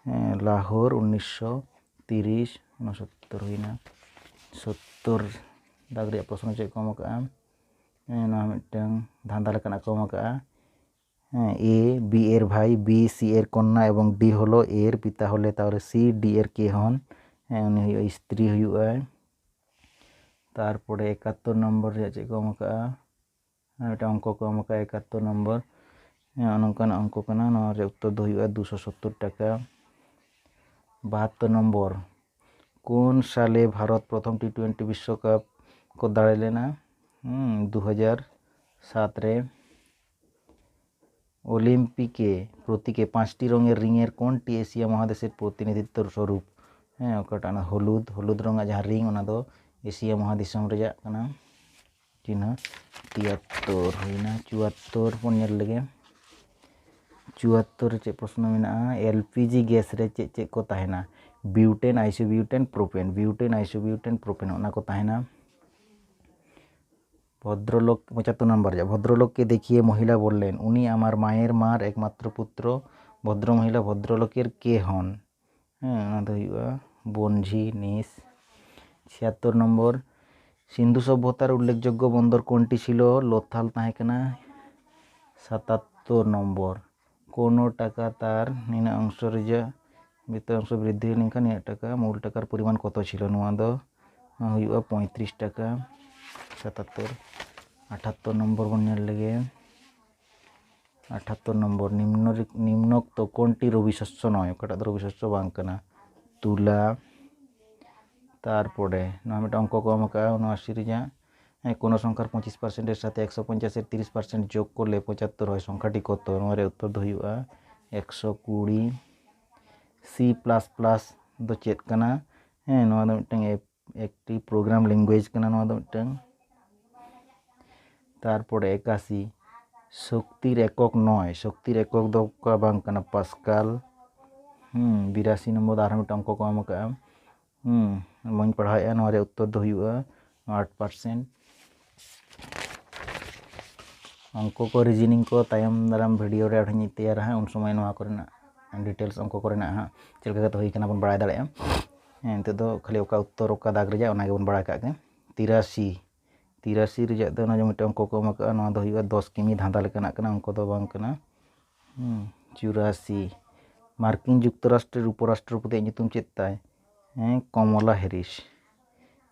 ᱦᱮᱸ, ᱞᱟᱦᱳᱨ, ᱩᱱᱤᱥᱥᱚ ᱛᱤᱨᱤᱥ, ᱩᱱᱚᱥᱚᱛᱛᱚᱨ ᱦᱩᱭᱱᱟ᱾ ᱥᱚᱛᱛᱚᱨ ᱫᱟᱜᱽ ᱨᱮᱭᱟᱜ ᱯᱨᱚᱥᱱᱚ ᱪᱮᱫ ᱠᱚ ᱮᱢ ᱠᱟᱜᱼᱟ? ᱦᱮᱸ, ᱱᱚᱣᱟ ᱢᱤᱫᱴᱟᱝ ᱫᱷᱟᱸᱫᱟ ᱞᱮᱠᱟᱱᱟᱜ ᱠᱚ ᱮᱢ ᱠᱟᱜᱼᱟ᱾ ᱦᱮᱸ, A B ᱮᱨ ᱵᱷᱟᱭ, B C ᱮᱨ ᱠᱚᱱᱱᱟ ᱮᱵᱚᱝ D ᱦᱚᱞᱚ ᱮᱨ ᱯᱤᱛᱟ ᱦᱚᱞᱮ, ᱛᱟᱦᱚᱞᱮ C D ᱮᱨ ᱠᱮᱦᱚᱱ᱾ ᱦᱮᱸ, ᱩᱱᱤ ᱦᱩᱭᱩᱜᱼᱟ ᱥᱛᱨᱤ ᱦᱩᱭᱩᱜᱼᱟᱭ᱾ ᱛᱟᱨᱯᱚᱨᱮ ᱮᱠᱟᱛᱛᱳᱨ ᱱᱚᱢᱵᱚᱨ ᱨᱮᱭᱟᱜ ᱪᱮᱫ ᱠᱚ ᱮᱢ ᱟᱠᱟᱫᱼᱟ? ᱟᱨ ᱢᱤᱫᱴᱟᱝ ᱚᱝᱠᱚ ᱠᱚ ᱮᱢ ᱟᱠᱟᱫᱼᱟ ᱮᱠᱟᱛᱛᱳᱨ ᱱᱚᱢᱵᱚᱨ᱾ ᱦᱮᱸ, ᱱᱚᱝᱠᱟᱱᱟᱜ ᱚᱝᱠᱚ ᱠᱟᱱᱟ᱾ ᱱᱚᱣᱟ ᱨᱮᱭᱟᱜ ᱩᱛᱛᱚᱨ ᱫᱚ ᱦᱩᱭᱩᱜᱼᱟ ᱫᱩᱥᱚ ᱥᱚᱛᱛᱚᱨ ᱴᱟᱠᱟ᱾ ᱵᱟᱦᱟᱛᱛᱳᱨ ᱱᱚᱢᱵᱚᱨ, ᱠᱳᱱ ᱥᱟᱞᱮ ᱵᱷᱟᱨᱚᱛ ᱯᱨᱚᱛᱷᱚᱢ ᱴᱤ ᱴᱩᱭᱮᱱᱴᱤ ᱵᱤᱥᱥᱚᱠᱟᱯ ᱠᱚ ᱫᱟᱲᱮ ᱞᱮᱱᱟ? ᱦᱩᱸ, ᱫᱩ ᱦᱟᱡᱟᱨ ᱥᱟᱛ ᱨᱮ᱾ ᱚᱞᱤᱢᱯᱤᱠᱮ ᱯᱨᱚᱛᱤᱠᱮ ᱯᱟᱸᱪᱴᱤ ᱨᱚᱝᱮᱨ ᱨᱤᱝᱮᱨ ᱠᱳᱱᱴᱤ ᱮᱥᱤᱭᱟ ᱢᱚᱦᱟᱫᱮᱥᱮᱨ ᱯᱨᱚᱛᱤᱱᱤᱫᱷᱤᱛᱛᱚ ᱥᱚᱨᱩᱯ? ᱦᱮᱸ, ᱚᱠᱟᱴᱟᱜ ᱚᱱᱟ ᱦᱚᱞᱩᱫ, ᱦᱚᱞᱩᱫ ᱨᱚᱝᱟᱜ ᱡᱟᱦᱟᱸ ᱨᱤᱝ, ᱚᱱᱟ ᱫᱚ ᱮᱥᱤᱭᱟ ᱢᱚᱦᱟᱫᱤᱥᱚᱢ ᱨᱮᱭᱟᱜ ᱠᱟᱱᱟ᱾ ᱪᱤᱱᱦᱟᱹ ᱛᱤᱭᱟᱛᱛᱳᱨ ᱦᱩᱭᱱᱟ᱾ ᱪᱩᱣᱟᱛᱛᱳᱨ ᱵᱚᱱ ᱧᱮᱞ ᱞᱮᱜᱮ᱾ ᱪᱩᱣᱟᱛᱛᱳᱨ ᱨᱮ ᱪᱮᱫ ᱯᱨᱚᱥᱱᱚ ᱢᱮᱱᱟᱜᱼᱟ? L P G gas ᱨᱮ ᱪᱮᱫ ᱪᱮᱫ ᱠᱚ ᱛᱟᱦᱮᱱᱟ? ᱵᱤᱭᱩᱴᱮᱱ, ᱟᱭᱥᱳᱵᱤᱭᱩᱴᱮᱱ, ᱯᱨᱳᱯᱮᱱ᱾ ᱵᱤᱭᱩᱴᱮᱱ, ᱟᱭᱥᱳᱵᱤᱭᱩᱴᱮᱱ, ᱯᱨᱳᱯᱮᱱ, ᱚᱱᱟ ᱠᱚ ᱛᱟᱦᱮᱱᱟ᱾ ᱵᱷᱚᱫᱨᱚᱞᱳᱠ, ᱯᱚᱸᱪᱟᱛᱛᱳᱨ ᱱᱚᱢᱵᱚᱨ ᱨᱮᱭᱟᱜ, ᱵᱷᱚᱫᱨᱚᱞᱳᱠ ᱠᱮ ᱫᱮᱠᱷᱤᱭᱮ ᱢᱚᱦᱤᱞᱟ ᱵᱚᱞᱞᱮᱱ, ᱩᱱᱤ ᱟᱢᱟᱨ ᱢᱟᱭᱮᱨ ᱢᱟᱨ ᱮᱠᱢᱟᱛᱨᱚ ᱯᱩᱛᱨᱚ, ᱵᱷᱚᱫᱨᱚ ᱢᱚᱦᱤᱞᱟ ᱵᱷᱚᱫᱨᱚᱞᱳᱠᱮᱨ ᱠᱮ ᱦᱚᱱ᱾ ᱦᱮᱸ, ᱚᱱᱟ ᱫᱚ ᱦᱩᱭᱩᱜᱼᱟ ᱵᱚᱱᱡᱷᱤ ᱱᱤᱥ᱾ ᱪᱷᱤᱭᱟᱛᱛᱳᱨ ᱱᱚᱢᱵᱚᱨ, ᱥᱤᱱᱫᱷᱩ ᱥᱚᱵᱷᱚᱛᱟᱨ ᱩᱞᱞᱮᱠᱷᱡᱳᱜᱽᱜᱚ ᱵᱚᱱᱫᱚᱨ ᱠᱳᱱᱴᱤ ছিল? ᱞᱳᱛᱷᱟᱞ ᱛᱟᱦᱮᱸ ᱠᱟᱱᱟ᱾ ᱥᱟᱛᱟᱛᱛᱳᱨ ᱱᱚᱢᱵᱚᱨ, ᱠᱳᱱᱳ ᱴᱟᱠᱟ ᱛᱟᱨ ᱱᱤᱱᱟᱹᱜ ᱚᱝᱥᱚ ᱨᱮᱭᱟᱜ ᱵᱤᱛᱚᱨ ᱚᱝᱥᱚ ᱵᱨᱤᱫᱽᱫᱷᱤ ᱞᱮᱱᱠᱷᱟᱱ ᱱᱤᱱᱟᱹᱜ ᱴᱟᱠᱟ, ᱢᱩᱞ ᱴᱟᱠᱟᱨ ᱯᱚᱨᱤᱢᱟᱱ ᱠᱚᱛᱚ ছিল? ᱱᱚᱣᱟ ᱫᱚ ᱦᱩᱭᱩᱜᱼᱟ ᱯᱚᱸᱭᱛᱨᱤᱥ ᱴᱟᱠᱟ᱾ ᱥᱟᱛᱟᱛᱛᱳᱨ, ᱟᱴᱷᱟᱛᱛᱳᱨ ᱱᱚᱢᱵᱚᱨ ᱵᱚᱱ ᱧᱮᱞ ᱞᱮᱜᱮ᱾ ᱟᱴᱷᱟᱛᱛᱳᱨ ᱱᱚᱢᱵᱚᱨ, ᱱᱤᱢᱱᱚ ᱨᱤ-, ᱱᱤᱢᱱᱳᱠᱛᱚ ᱠᱳᱱᱴᱤ ᱨᱚᱵᱤ ᱥᱚᱥᱥᱚ ᱱᱚᱭ? ᱚᱠᱟᱴᱟᱜ ᱫᱚ ᱨᱚᱵᱤ ᱥᱚᱥᱥᱚ ᱵᱟᱝ ᱠᱟᱱᱟ? ᱛᱩᱞᱟ᱾ ᱛᱟᱨᱯᱚᱨᱮ ᱱᱚᱣᱟ ᱢᱤᱫᱴᱟᱝ ᱚᱝᱠᱚ ᱠᱚ ᱮᱢ ᱟᱠᱟᱫᱼᱟ ᱩᱱᱚᱟᱥᱤ ᱨᱮᱭᱟᱜ, ᱦᱮᱸ, ᱠᱳᱱᱳ ᱥᱚᱝᱠᱷᱟᱨ ᱯᱚᱸᱪᱤᱥ ᱯᱟᱨᱥᱮᱱᱴ ᱮᱨ ᱥᱟᱛᱷᱮ ᱮᱠᱥᱚ ᱯᱚᱧᱪᱟᱥ ᱮᱨ ᱛᱤᱨᱤᱥ ᱯᱟᱨᱥᱮᱱᱴ ᱡᱳᱜᱽ ᱠᱚᱨᱞᱮ ᱯᱚᱸᱪᱟᱛᱛᱳᱨ ᱦᱚᱭ, ᱥᱚᱝᱠᱷᱟᱴᱤ ᱠᱚᱛᱚ? ᱱᱚᱣᱟ ᱨᱮᱭᱟᱜ ᱩᱛᱛᱚᱨ ᱫᱚ ᱦᱩᱭᱩᱜᱼᱟ ᱮᱠᱥᱚ ᱠᱩᱲᱤ᱾ C plus plus ᱫᱚ ᱪᱮᱫ ᱠᱟᱱᱟ? ᱦᱮᱸ, ᱱᱚᱣᱟ ᱫᱚ ᱢᱤᱫᱴᱟᱝ ᱮᱯ-, ᱮᱠᱴᱤ program language ᱠᱟᱱᱟ ᱱᱚᱣᱟ ᱫᱚ ᱢᱤᱫᱴᱟᱝ᱾ ᱛᱟᱨᱯᱚᱨᱮ ᱮᱠᱟᱥᱤ, ᱥᱚᱠᱛᱤᱨ ᱮᱠᱚᱠ ᱱᱚᱭ, ᱥᱚᱠᱛᱤᱨ ᱮᱠᱚᱠ ᱫᱚ ᱚᱠᱟ ᱵᱟᱝ ᱠᱟᱱᱟ? ᱯᱟᱥᱠᱟᱞ᱾ ᱦᱩᱸ, ᱵᱤᱨᱟᱥᱤ ᱱᱚᱢᱵᱚᱨ ᱫᱚ ᱟᱨᱦᱚᱸ ᱢᱤᱫᱴᱟᱝ ᱚᱝᱠᱚ ᱠᱚ ᱮᱢ ᱟᱠᱟᱫᱼᱟ᱾ ᱦᱩᱸ, ᱵᱟᱹᱧ ᱯᱟᱲᱦᱟᱣᱮᱫᱼᱟ, ᱱᱚᱣᱟ ᱨᱮᱭᱟᱜ ᱩᱛᱛᱚᱨ ᱫᱚ ᱦᱩᱭᱩᱜᱼᱟ ᱟᱴ ᱯᱟᱨᱥᱮᱱᱴ᱾ ᱚᱝᱠᱚ ᱠᱚ, reasoning ᱠᱚ ᱛᱟᱭᱚᱢ ᱫᱟᱨᱟᱢ video ᱨᱮ ᱟᱨᱦᱚᱸᱧ ᱛᱮᱭᱟᱨᱟ ᱦᱟᱸᱜ, ᱩᱱ ᱥᱚᱢᱚᱭ ᱱᱚᱣᱟ ᱠᱚᱨᱮᱱᱟᱜ details, ᱚᱝᱠᱚ ᱠᱚᱨᱮᱱᱟᱜ ᱦᱟᱸᱜ ᱪᱮᱫ ᱞᱮᱠᱟ ᱠᱟᱛᱮ ᱦᱩᱭ ᱠᱟᱱᱟ ᱵᱚᱱ ᱵᱟᱲᱟᱭ ᱫᱟᱲᱮᱭᱟᱜᱼᱟ᱾ ᱦᱮᱸ, ᱱᱤᱛᱚᱜ ᱫᱚ ᱠᱷᱟᱹᱞᱤ ᱚᱠᱟ ᱩᱛᱛᱚᱨ ᱚᱠᱟ ᱫᱟᱜᱽ ᱨᱮᱭᱟᱜ ᱚᱱᱟ ᱜᱮᱵᱚᱱ ᱵᱟᱲᱟᱭ ᱠᱟᱜ ᱜᱮ᱾ ᱛᱤᱨᱟᱥᱤ, ᱛᱤᱨᱟᱥᱤ ᱨᱮᱭᱟᱜ ᱫᱚ ᱚᱱᱟ ᱡᱮ ᱢᱤᱫᱴᱮᱱ ᱚᱝᱠᱚ ᱠᱚ ᱮᱢ ᱟᱠᱟᱫᱼᱟ, ᱱᱚᱣᱟ ᱫᱚ ᱦᱩᱭᱩᱜᱼᱟ ᱫᱚᱥ ᱠᱤᱢᱤ ᱫᱷᱟᱸᱫᱟ ᱞᱮᱠᱟᱱᱟᱜ ᱠᱟᱱᱟ, ᱚᱝᱠᱚ ᱫᱚ ᱵᱟᱝ ᱠᱟᱱᱟ᱾ ᱦᱩᱸ, ᱪᱩᱨᱟᱥᱤ᱾ ᱢᱟᱨᱠᱤᱱ ᱡᱩᱠᱛᱚᱨᱟᱥᱴᱨᱚ ᱨᱮ ᱩᱯᱚᱨᱟᱥᱴᱨᱚᱯᱚᱛᱤᱭᱟᱜ ᱧᱩᱛᱩᱢ ᱪᱮᱫ ᱛᱟᱭ? ᱦᱮᱸ, ᱠᱚᱢᱚᱞᱟ ᱦᱮᱨᱤᱥ᱾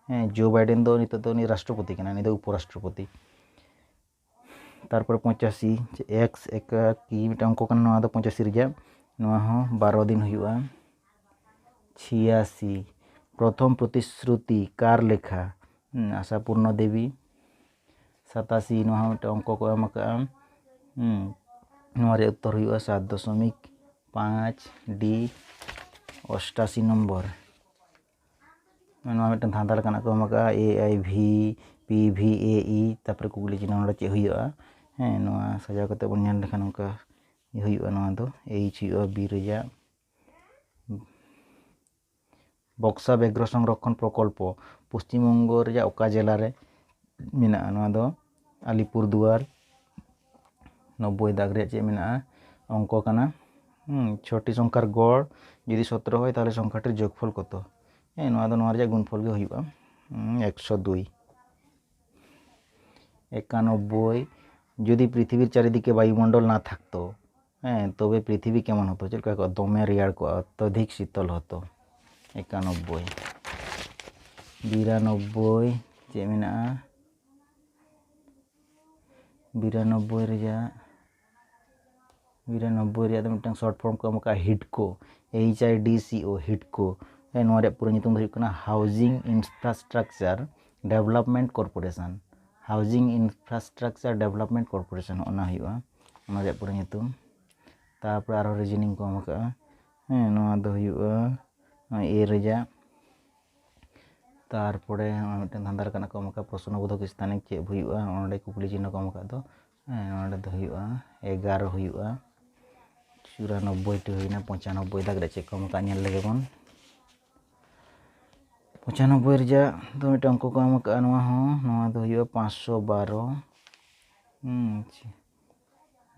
ᱦᱮᱸ, ᱡᱳ ᱵᱟᱭᱰᱮᱱ ᱫᱚ ᱱᱤᱛᱚᱜ ᱫᱚ ᱩᱱᱤ ᱨᱟᱥᱴᱨᱚᱯᱚᱛᱤ ᱠᱟᱱᱟᱭ, ᱩᱱᱤ ᱫᱚ ᱩᱯᱚᱨᱟᱥᱴᱨᱚᱯᱚᱛᱤ᱾ ᱛᱟᱨᱯᱚᱨᱮ ᱯᱚᱸᱪᱟᱥᱤ, ᱮᱠᱥ ᱮᱠᱟᱠᱤ ᱢᱤᱫᱴᱟᱝ ᱚᱝᱠᱚ ᱠᱟᱱᱟ, ᱱᱚᱣᱟ ᱫᱚ ᱯᱚᱸᱪᱟᱥᱤ ᱨᱮᱭᱟᱜ, ᱱᱚᱣᱟ ᱦᱚᱸ ᱵᱟᱨᱚ ᱫᱤᱱ ᱦᱩᱭᱩᱜᱼᱟ᱾ ᱪᱷᱤᱭᱟᱥᱤ, ᱯᱨᱚᱛᱷᱚᱢ ᱯᱨᱚᱛᱤᱥᱨᱩᱛᱤ ᱠᱟᱨ ᱞᱮᱠᱷᱟ? ᱦᱩᱸ, ᱟᱥᱟᱯᱩᱨᱱᱚ ᱫᱮᱵᱤ᱾ ᱥᱟᱛᱟᱥᱤ, ᱱᱚᱣᱟ ᱦᱚᱸ ᱢᱤᱫᱴᱟᱝ ᱚᱝᱠᱚ ᱠᱚ ᱮᱢ ᱟᱠᱟᱫᱼᱟ᱾ ᱦᱩᱸ, ᱱᱚᱣᱟ ᱨᱮᱭᱟᱜ ᱩᱛᱛᱚᱨ ᱦᱩᱭᱩᱜᱼᱟ ᱥᱟᱛ ᱫᱚᱥᱚᱢᱤᱠ ᱯᱟᱸᱪ ᱰᱤ, ᱚᱥᱴᱟᱥᱤ ᱱᱚᱢᱵᱚᱨ᱾ ᱱᱚᱣᱟ ᱢᱤᱫᱴᱟᱝ ᱫᱷᱟᱸᱫᱟ ᱞᱮᱠᱟᱱᱟᱜ ᱠᱚ ᱮᱢ ᱟᱠᱟᱫᱼᱟ, ᱮ ᱟᱭ ᱵᱷᱤ ᱯᱤ ᱵᱷᱤ ᱮ ᱤ, ᱛᱟᱨᱯᱚᱨᱮ ᱠᱩᱠᱞᱤ ᱪᱤᱱᱦᱟᱹ ᱱᱚᱰᱮ ᱪᱮᱫ ᱦᱩᱭᱩᱜᱼᱟ? ᱦᱮᱸ, ᱱᱚᱣᱟ ᱥᱟᱡᱟᱣ ᱠᱟᱛᱮ ᱵᱚᱱ ᱧᱮᱞ ᱞᱮᱠᱷᱟᱱ ᱱᱚᱝᱠᱟ ᱦᱩᱭᱩᱜᱼᱟ, ᱱᱚᱣᱟ ᱫᱚ ᱮᱭᱤᱪ ᱦᱩᱭᱩᱜᱼᱟ, ᱵᱤ ᱨᱮᱭᱟᱜ᱾ ᱵᱚᱠᱥᱟ ᱵᱮᱜᱽᱨᱚ ᱥᱚᱝᱨᱚᱠᱷᱚᱱ ᱯᱨᱚᱠᱚᱞᱯᱚ ᱯᱚᱥᱪᱤᱢᱵᱚᱝᱜᱚ ᱨᱮᱭᱟᱜ ᱚᱠᱟ ᱡᱮᱞᱟ ᱨᱮ ᱢᱮᱱᱟᱜᱼᱟ? ᱱᱚᱣᱟ ᱫᱚ ᱟᱞᱤᱯᱩᱨᱫᱩᱣᱟᱨ᱾ ᱱᱚᱵᱵᱳᱭ ᱫᱟᱜᱽ ᱨᱮᱭᱟᱜ ᱪᱮᱫ ᱢᱮᱱᱟᱜᱼᱟ? ᱚᱝᱠᱚ ᱠᱟᱱᱟ᱾ ᱦᱩᱸ, ᱪᱷᱚᱴᱤ ᱥᱚᱝᱠᱷᱟᱨ ᱜᱚᱲ ᱡᱩᱫᱤ ᱥᱚᱛᱨᱚ ᱦᱚᱭ, ᱛᱟᱦᱚᱞᱮ ᱥᱚᱝᱠᱷᱟᱴᱤᱨ ᱡᱳᱜᱽᱯᱷᱚᱞ ᱠᱚᱛᱚ? ᱦᱮᱸ, ᱱᱚᱣᱟ ᱫᱚ ᱱᱚᱣᱟ ᱨᱮᱭᱟᱜ ᱜᱩᱱᱯᱷᱚᱞ ᱜᱮ ᱦᱩᱭᱩᱜᱼᱟ᱾ ᱦᱩᱸ, ᱮᱠᱥᱚ ᱫᱩᱭ᱾ ᱮᱠᱟᱱᱚᱵᱵᱳᱭ, ᱡᱩᱫᱤ ᱯᱨᱤᱛᱷᱤᱵᱤᱨ ᱪᱟᱨᱤᱫᱤᱠᱮ ᱵᱟᱭᱩᱢᱚᱱᱰᱚᱞ ᱱᱟ ᱛᱷᱟᱠᱛᱚ, ᱦᱮᱸ, ᱛᱚᱵᱮ ᱯᱨᱤᱛᱷᱤᱵᱤ ᱠᱮᱢᱚᱱ ᱦᱚᱛᱚ? ᱪᱮᱫ ᱞᱮᱠᱟ ᱠᱚᱜᱼᱟ? ᱫᱚᱢᱮ ᱨᱮᱭᱟᱲ ᱠᱚᱜᱼᱟ, ᱚᱛᱛᱚᱫᱷᱤᱠ ᱥᱤᱛᱚᱞ ᱦᱚᱛᱚ᱾ ᱮᱠᱟᱱᱚᱵᱵᱳᱭ᱾ ᱵᱤᱨᱟᱱᱚᱵᱵᱳᱭ, ᱪᱮᱫ ᱢᱮᱱᱟᱜᱼᱟ? ᱵᱤᱨᱟᱱᱚᱵᱵᱳᱭ ᱨᱮᱭᱟᱜ, ᱵᱤᱨᱟᱱᱚᱵᱵᱳᱭ ᱨᱮᱭᱟᱜ ᱫᱚ ᱢᱤᱫᱴᱟᱝ short form ᱠᱚ ᱮᱢ ᱟᱠᱟᱫᱼᱟ, ᱦᱤᱰᱠᱳ, ᱮᱭᱤᱪ ᱟᱭ ᱰᱤ ᱥᱤ ᱳ, ᱦᱤᱰᱠᱳ᱾ ᱦᱮᱸ, ᱱᱚᱣᱟ ᱨᱮᱭᱟᱜ ᱯᱩᱨᱟᱹ ᱧᱩᱛᱩᱢ ᱫᱚ ᱦᱩᱭᱩᱜ ᱠᱟᱱᱟ Housing Infrastructure Development Corporation᱾ Housing Infrastructure Development Corporation, ᱚᱱᱟ ᱦᱩᱭᱩᱜᱼᱟ ᱚᱱᱟ ᱨᱮᱭᱟᱜ ᱯᱩᱨᱟᱹ ᱧᱩᱛᱩᱢ᱾ ᱛᱟᱨᱯᱚᱨᱮ ᱟᱨᱦᱚᱸ reasoning ᱠᱚ ᱮᱢ ᱟᱠᱟᱫᱼᱟ᱾ ᱦᱮᱸ, ᱱᱚᱣᱟ ᱫᱚ ᱦᱩᱭᱩᱜᱼᱟ ᱮ ᱨᱮᱭᱟᱜ᱾ ᱛᱟᱨᱯᱚᱨᱮ ᱱᱚᱜᱼᱚᱭ ᱢᱤᱫᱴᱮᱱ ᱫᱷᱟᱸᱫᱟ ᱞᱮᱠᱟᱱᱟᱜ ᱠᱚ ᱮᱢ ᱟᱠᱟᱫᱼᱟ, ᱯᱨᱚᱥᱱᱚᱵᱳᱫᱷᱚᱠ ᱥᱛᱷᱟᱱᱤᱠ ᱪᱮᱫ ᱦᱩᱭᱩᱜᱼᱟ? ᱚᱸᱰᱮ ᱠᱩᱠᱞᱤ ᱪᱤᱱᱦᱟᱹ ᱠᱚ ᱮᱢ ᱟᱠᱟᱫ ᱫᱚ, ᱦᱮᱸ, ᱱᱚᱸᱰᱮ ᱫᱚ ᱦᱩᱭᱩᱜᱼᱟ ᱮᱜᱟᱨᱚ ᱦᱩᱭᱩᱜᱼᱟ᱾ ᱪᱩᱨᱟᱱᱚᱵᱵᱳᱭ ᱴᱤ ᱦᱩᱭᱱᱟ, ᱯᱚᱸᱪᱟᱱᱚᱵᱵᱳᱭ ᱫᱟᱜᱽ ᱨᱮ ᱪᱮᱫ ᱠᱚ ᱮᱢ ᱟᱠᱟᱫ ᱧᱮᱞ ᱞᱮᱜᱮ ᱵᱚᱱ᱾ ᱯᱚᱸᱪᱟᱱᱚᱵᱵᱳᱭ ᱨᱮᱭᱟᱜ ᱫᱚ ᱢᱤᱫᱴᱟᱝ ᱚᱝᱠᱚ ᱠᱚ ᱮᱢ ᱟᱠᱟᱫᱼᱟ, ᱱᱚᱣᱟ ᱦᱚᱸ, ᱱᱚᱣᱟ ᱫᱚ ᱦᱩᱭᱩᱜᱼᱟ ᱯᱟᱸᱪᱥᱚ ᱵᱟᱨᱚ᱾ ᱦᱩᱸ,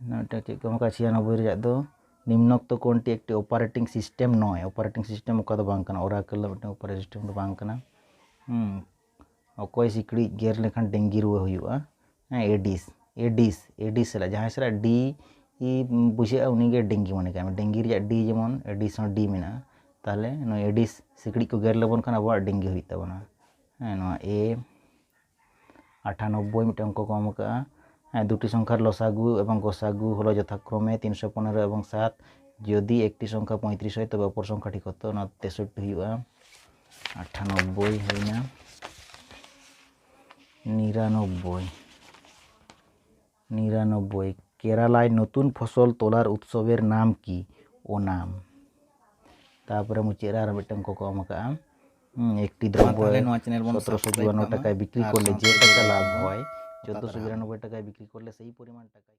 ᱱᱚᱣᱟ ᱢᱤᱫᱴᱟᱝ ᱪᱮᱫ ᱠᱚ ᱮᱢ ᱟᱠᱟᱫᱼᱟ ᱪᱷᱤᱭᱟᱱᱚᱵᱵᱳᱭ ᱨᱮᱭᱟᱜ ᱫᱚ, ᱱᱤᱢᱱᱳᱠᱛᱚ ᱠᱳᱱᱴᱤ ᱮᱠᱴᱤ ᱚᱯᱟᱨᱮᱴᱤᱝ ᱥᱤᱥᱴᱮᱢ ᱱᱚᱭ? ᱚᱯᱟᱨᱮᱴᱤᱝ ᱥᱤᱥᱴᱮᱢ ᱚᱠᱟ ᱫᱚ ᱵᱟᱝ ᱠᱟᱱᱟ, ᱚᱨᱟᱠᱮᱞ ᱫᱚ ᱢᱤᱫᱴᱟᱝ ᱚᱯᱟᱨᱮᱴᱤᱝ ᱥᱤᱥᱴᱮᱢ ᱫᱚ ᱵᱟᱝ ᱠᱟᱱᱟ᱾ ᱦᱩᱸ, ᱚᱠᱚᱭ ᱥᱤᱠᱲᱤᱡ ᱜᱮᱨ ᱞᱮᱠᱷᱟᱱ ᱰᱮᱝᱜᱤ ᱨᱩᱣᱟᱹ ᱦᱩᱭᱩᱜᱼᱟ? ᱦᱮᱸ, ᱮᱰᱤᱥ᱾ ᱮᱰᱤᱥ, ᱮᱰᱤᱥ ᱥᱟᱞᱟᱜ ᱡᱟᱦᱟᱸᱭ ᱥᱟᱞᱟᱜ ᱰᱤ ᱵᱩᱡᱷᱟᱹᱜᱼᱟ, ᱩᱱᱤᱜᱮ ᱰᱮᱝᱜᱤ ᱢᱚᱱᱮ ᱠᱟᱜ ᱢᱮ᱾ ᱰᱮᱝᱜᱤ ᱨᱮᱭᱟᱜ ᱰᱤ ᱡᱮᱢᱚᱱ, ᱮᱰᱤᱥ ᱦᱚᱸ ᱰᱤ ᱢᱮᱱᱟᱜᱼᱟ᱾ ᱛᱟᱦᱚᱞᱮ ᱱᱚᱣᱟ ᱮᱰᱤᱥ ᱥᱤᱠᱲᱤᱡ ᱠᱚ ᱜᱮᱨ ᱞᱮᱵᱚᱱ ᱠᱷᱟᱱ ᱟᱵᱚᱣᱟᱜ ᱰᱮᱝᱜᱤ ᱦᱩᱭᱩᱜ ᱛᱟᱵᱚᱱᱟ᱾ ᱦᱮᱸ, ᱱᱚᱣᱟ ᱮ ᱟᱴᱷᱟᱱᱚᱵᱵᱳᱭ ᱢᱤᱫᱴᱮᱱ ᱚᱝᱠᱚ ᱠᱚ ᱮᱢ ᱟᱠᱟᱫᱼᱟ᱾ ᱦᱮᱸ, ᱫᱩᱴᱤ ᱥᱚᱝᱠᱷᱟᱨ ᱞᱚᱥᱟᱜᱩ ᱮᱵᱚᱝ ᱜᱚᱥᱟᱜᱩ ᱦᱚᱞᱚ ᱡᱚᱛᱷᱟᱠᱨᱚᱢᱮ ᱛᱤᱱᱥᱚ ᱯᱚᱱᱮᱨᱚ ᱮᱵᱚᱝ ᱥᱟᱛ᱾ ᱡᱩᱫᱤ ᱮᱠᱴᱤ ᱥᱚᱝᱠᱷᱟ ᱯᱚᱸᱭᱛᱨᱤᱥ ᱦᱚᱭ, ᱛᱚᱵᱮ ᱚᱯᱚᱨ ᱥᱚᱝᱠᱷᱟ ᱴᱷᱤᱠ ᱦᱚᱛᱚ ᱚᱱᱟ ᱛᱮᱥᱚᱴᱴᱤ ᱦᱩᱭᱩᱜᱼᱟ᱾ ᱟᱴᱷᱟᱱᱚᱵᱵᱳᱭ ᱦᱩᱭᱱᱟ᱾ ᱱᱤᱨᱟᱱᱚᱵᱵᱳᱭ, ᱱᱤᱨᱟᱱᱚᱵᱵᱳᱭ। কেরালায় নতুন ফসল তোলার উৎসবের নাম কি? ওনাম। তারপরে ᱢᱩᱪᱟᱹᱫ ᱨᱮ ᱟᱨ ᱢᱤᱫᱴᱟᱝ ᱠᱚ ᱮᱢ ᱟᱠᱟᱫᱼᱟ, ᱦᱩᱸ, একটি ᱢᱟ ᱫᱨᱚᱵᱽয ᱛᱟᱦᱚᱞᱮ ᱱᱚᱣᱟ channel ᱵᱚᱱ ᱥᱚᱛᱨᱚᱥᱚ ᱪᱩᱣᱟᱱᱱᱚ subscribe ᱠᱟᱜ ᱢᱟ ᱴᱟᱠᱟᱭ ᱵᱤᱠᱨᱤ ᱟᱨ ᱠᱚᱨᱞᱮ ᱥᱟᱶᱛᱮ ᱡᱮ ᱴᱟᱠᱟ ᱵᱮᱞ ᱞᱟᱵᱷ ᱟᱭᱠᱚᱱ ᱦᱚᱭ, ᱵᱚᱱ ᱪᱳᱫᱽᱫᱚᱥᱚ ᱵᱤᱨᱟᱱᱚᱵᱵᱳᱭ ᱴᱟᱠᱟᱭ ᱵᱤᱠᱨᱤ ᱠᱚᱨᱞᱮ ᱥᱮᱭ ᱯᱚᱨᱤᱢᱟᱱ ᱴᱟᱠᱟᱭ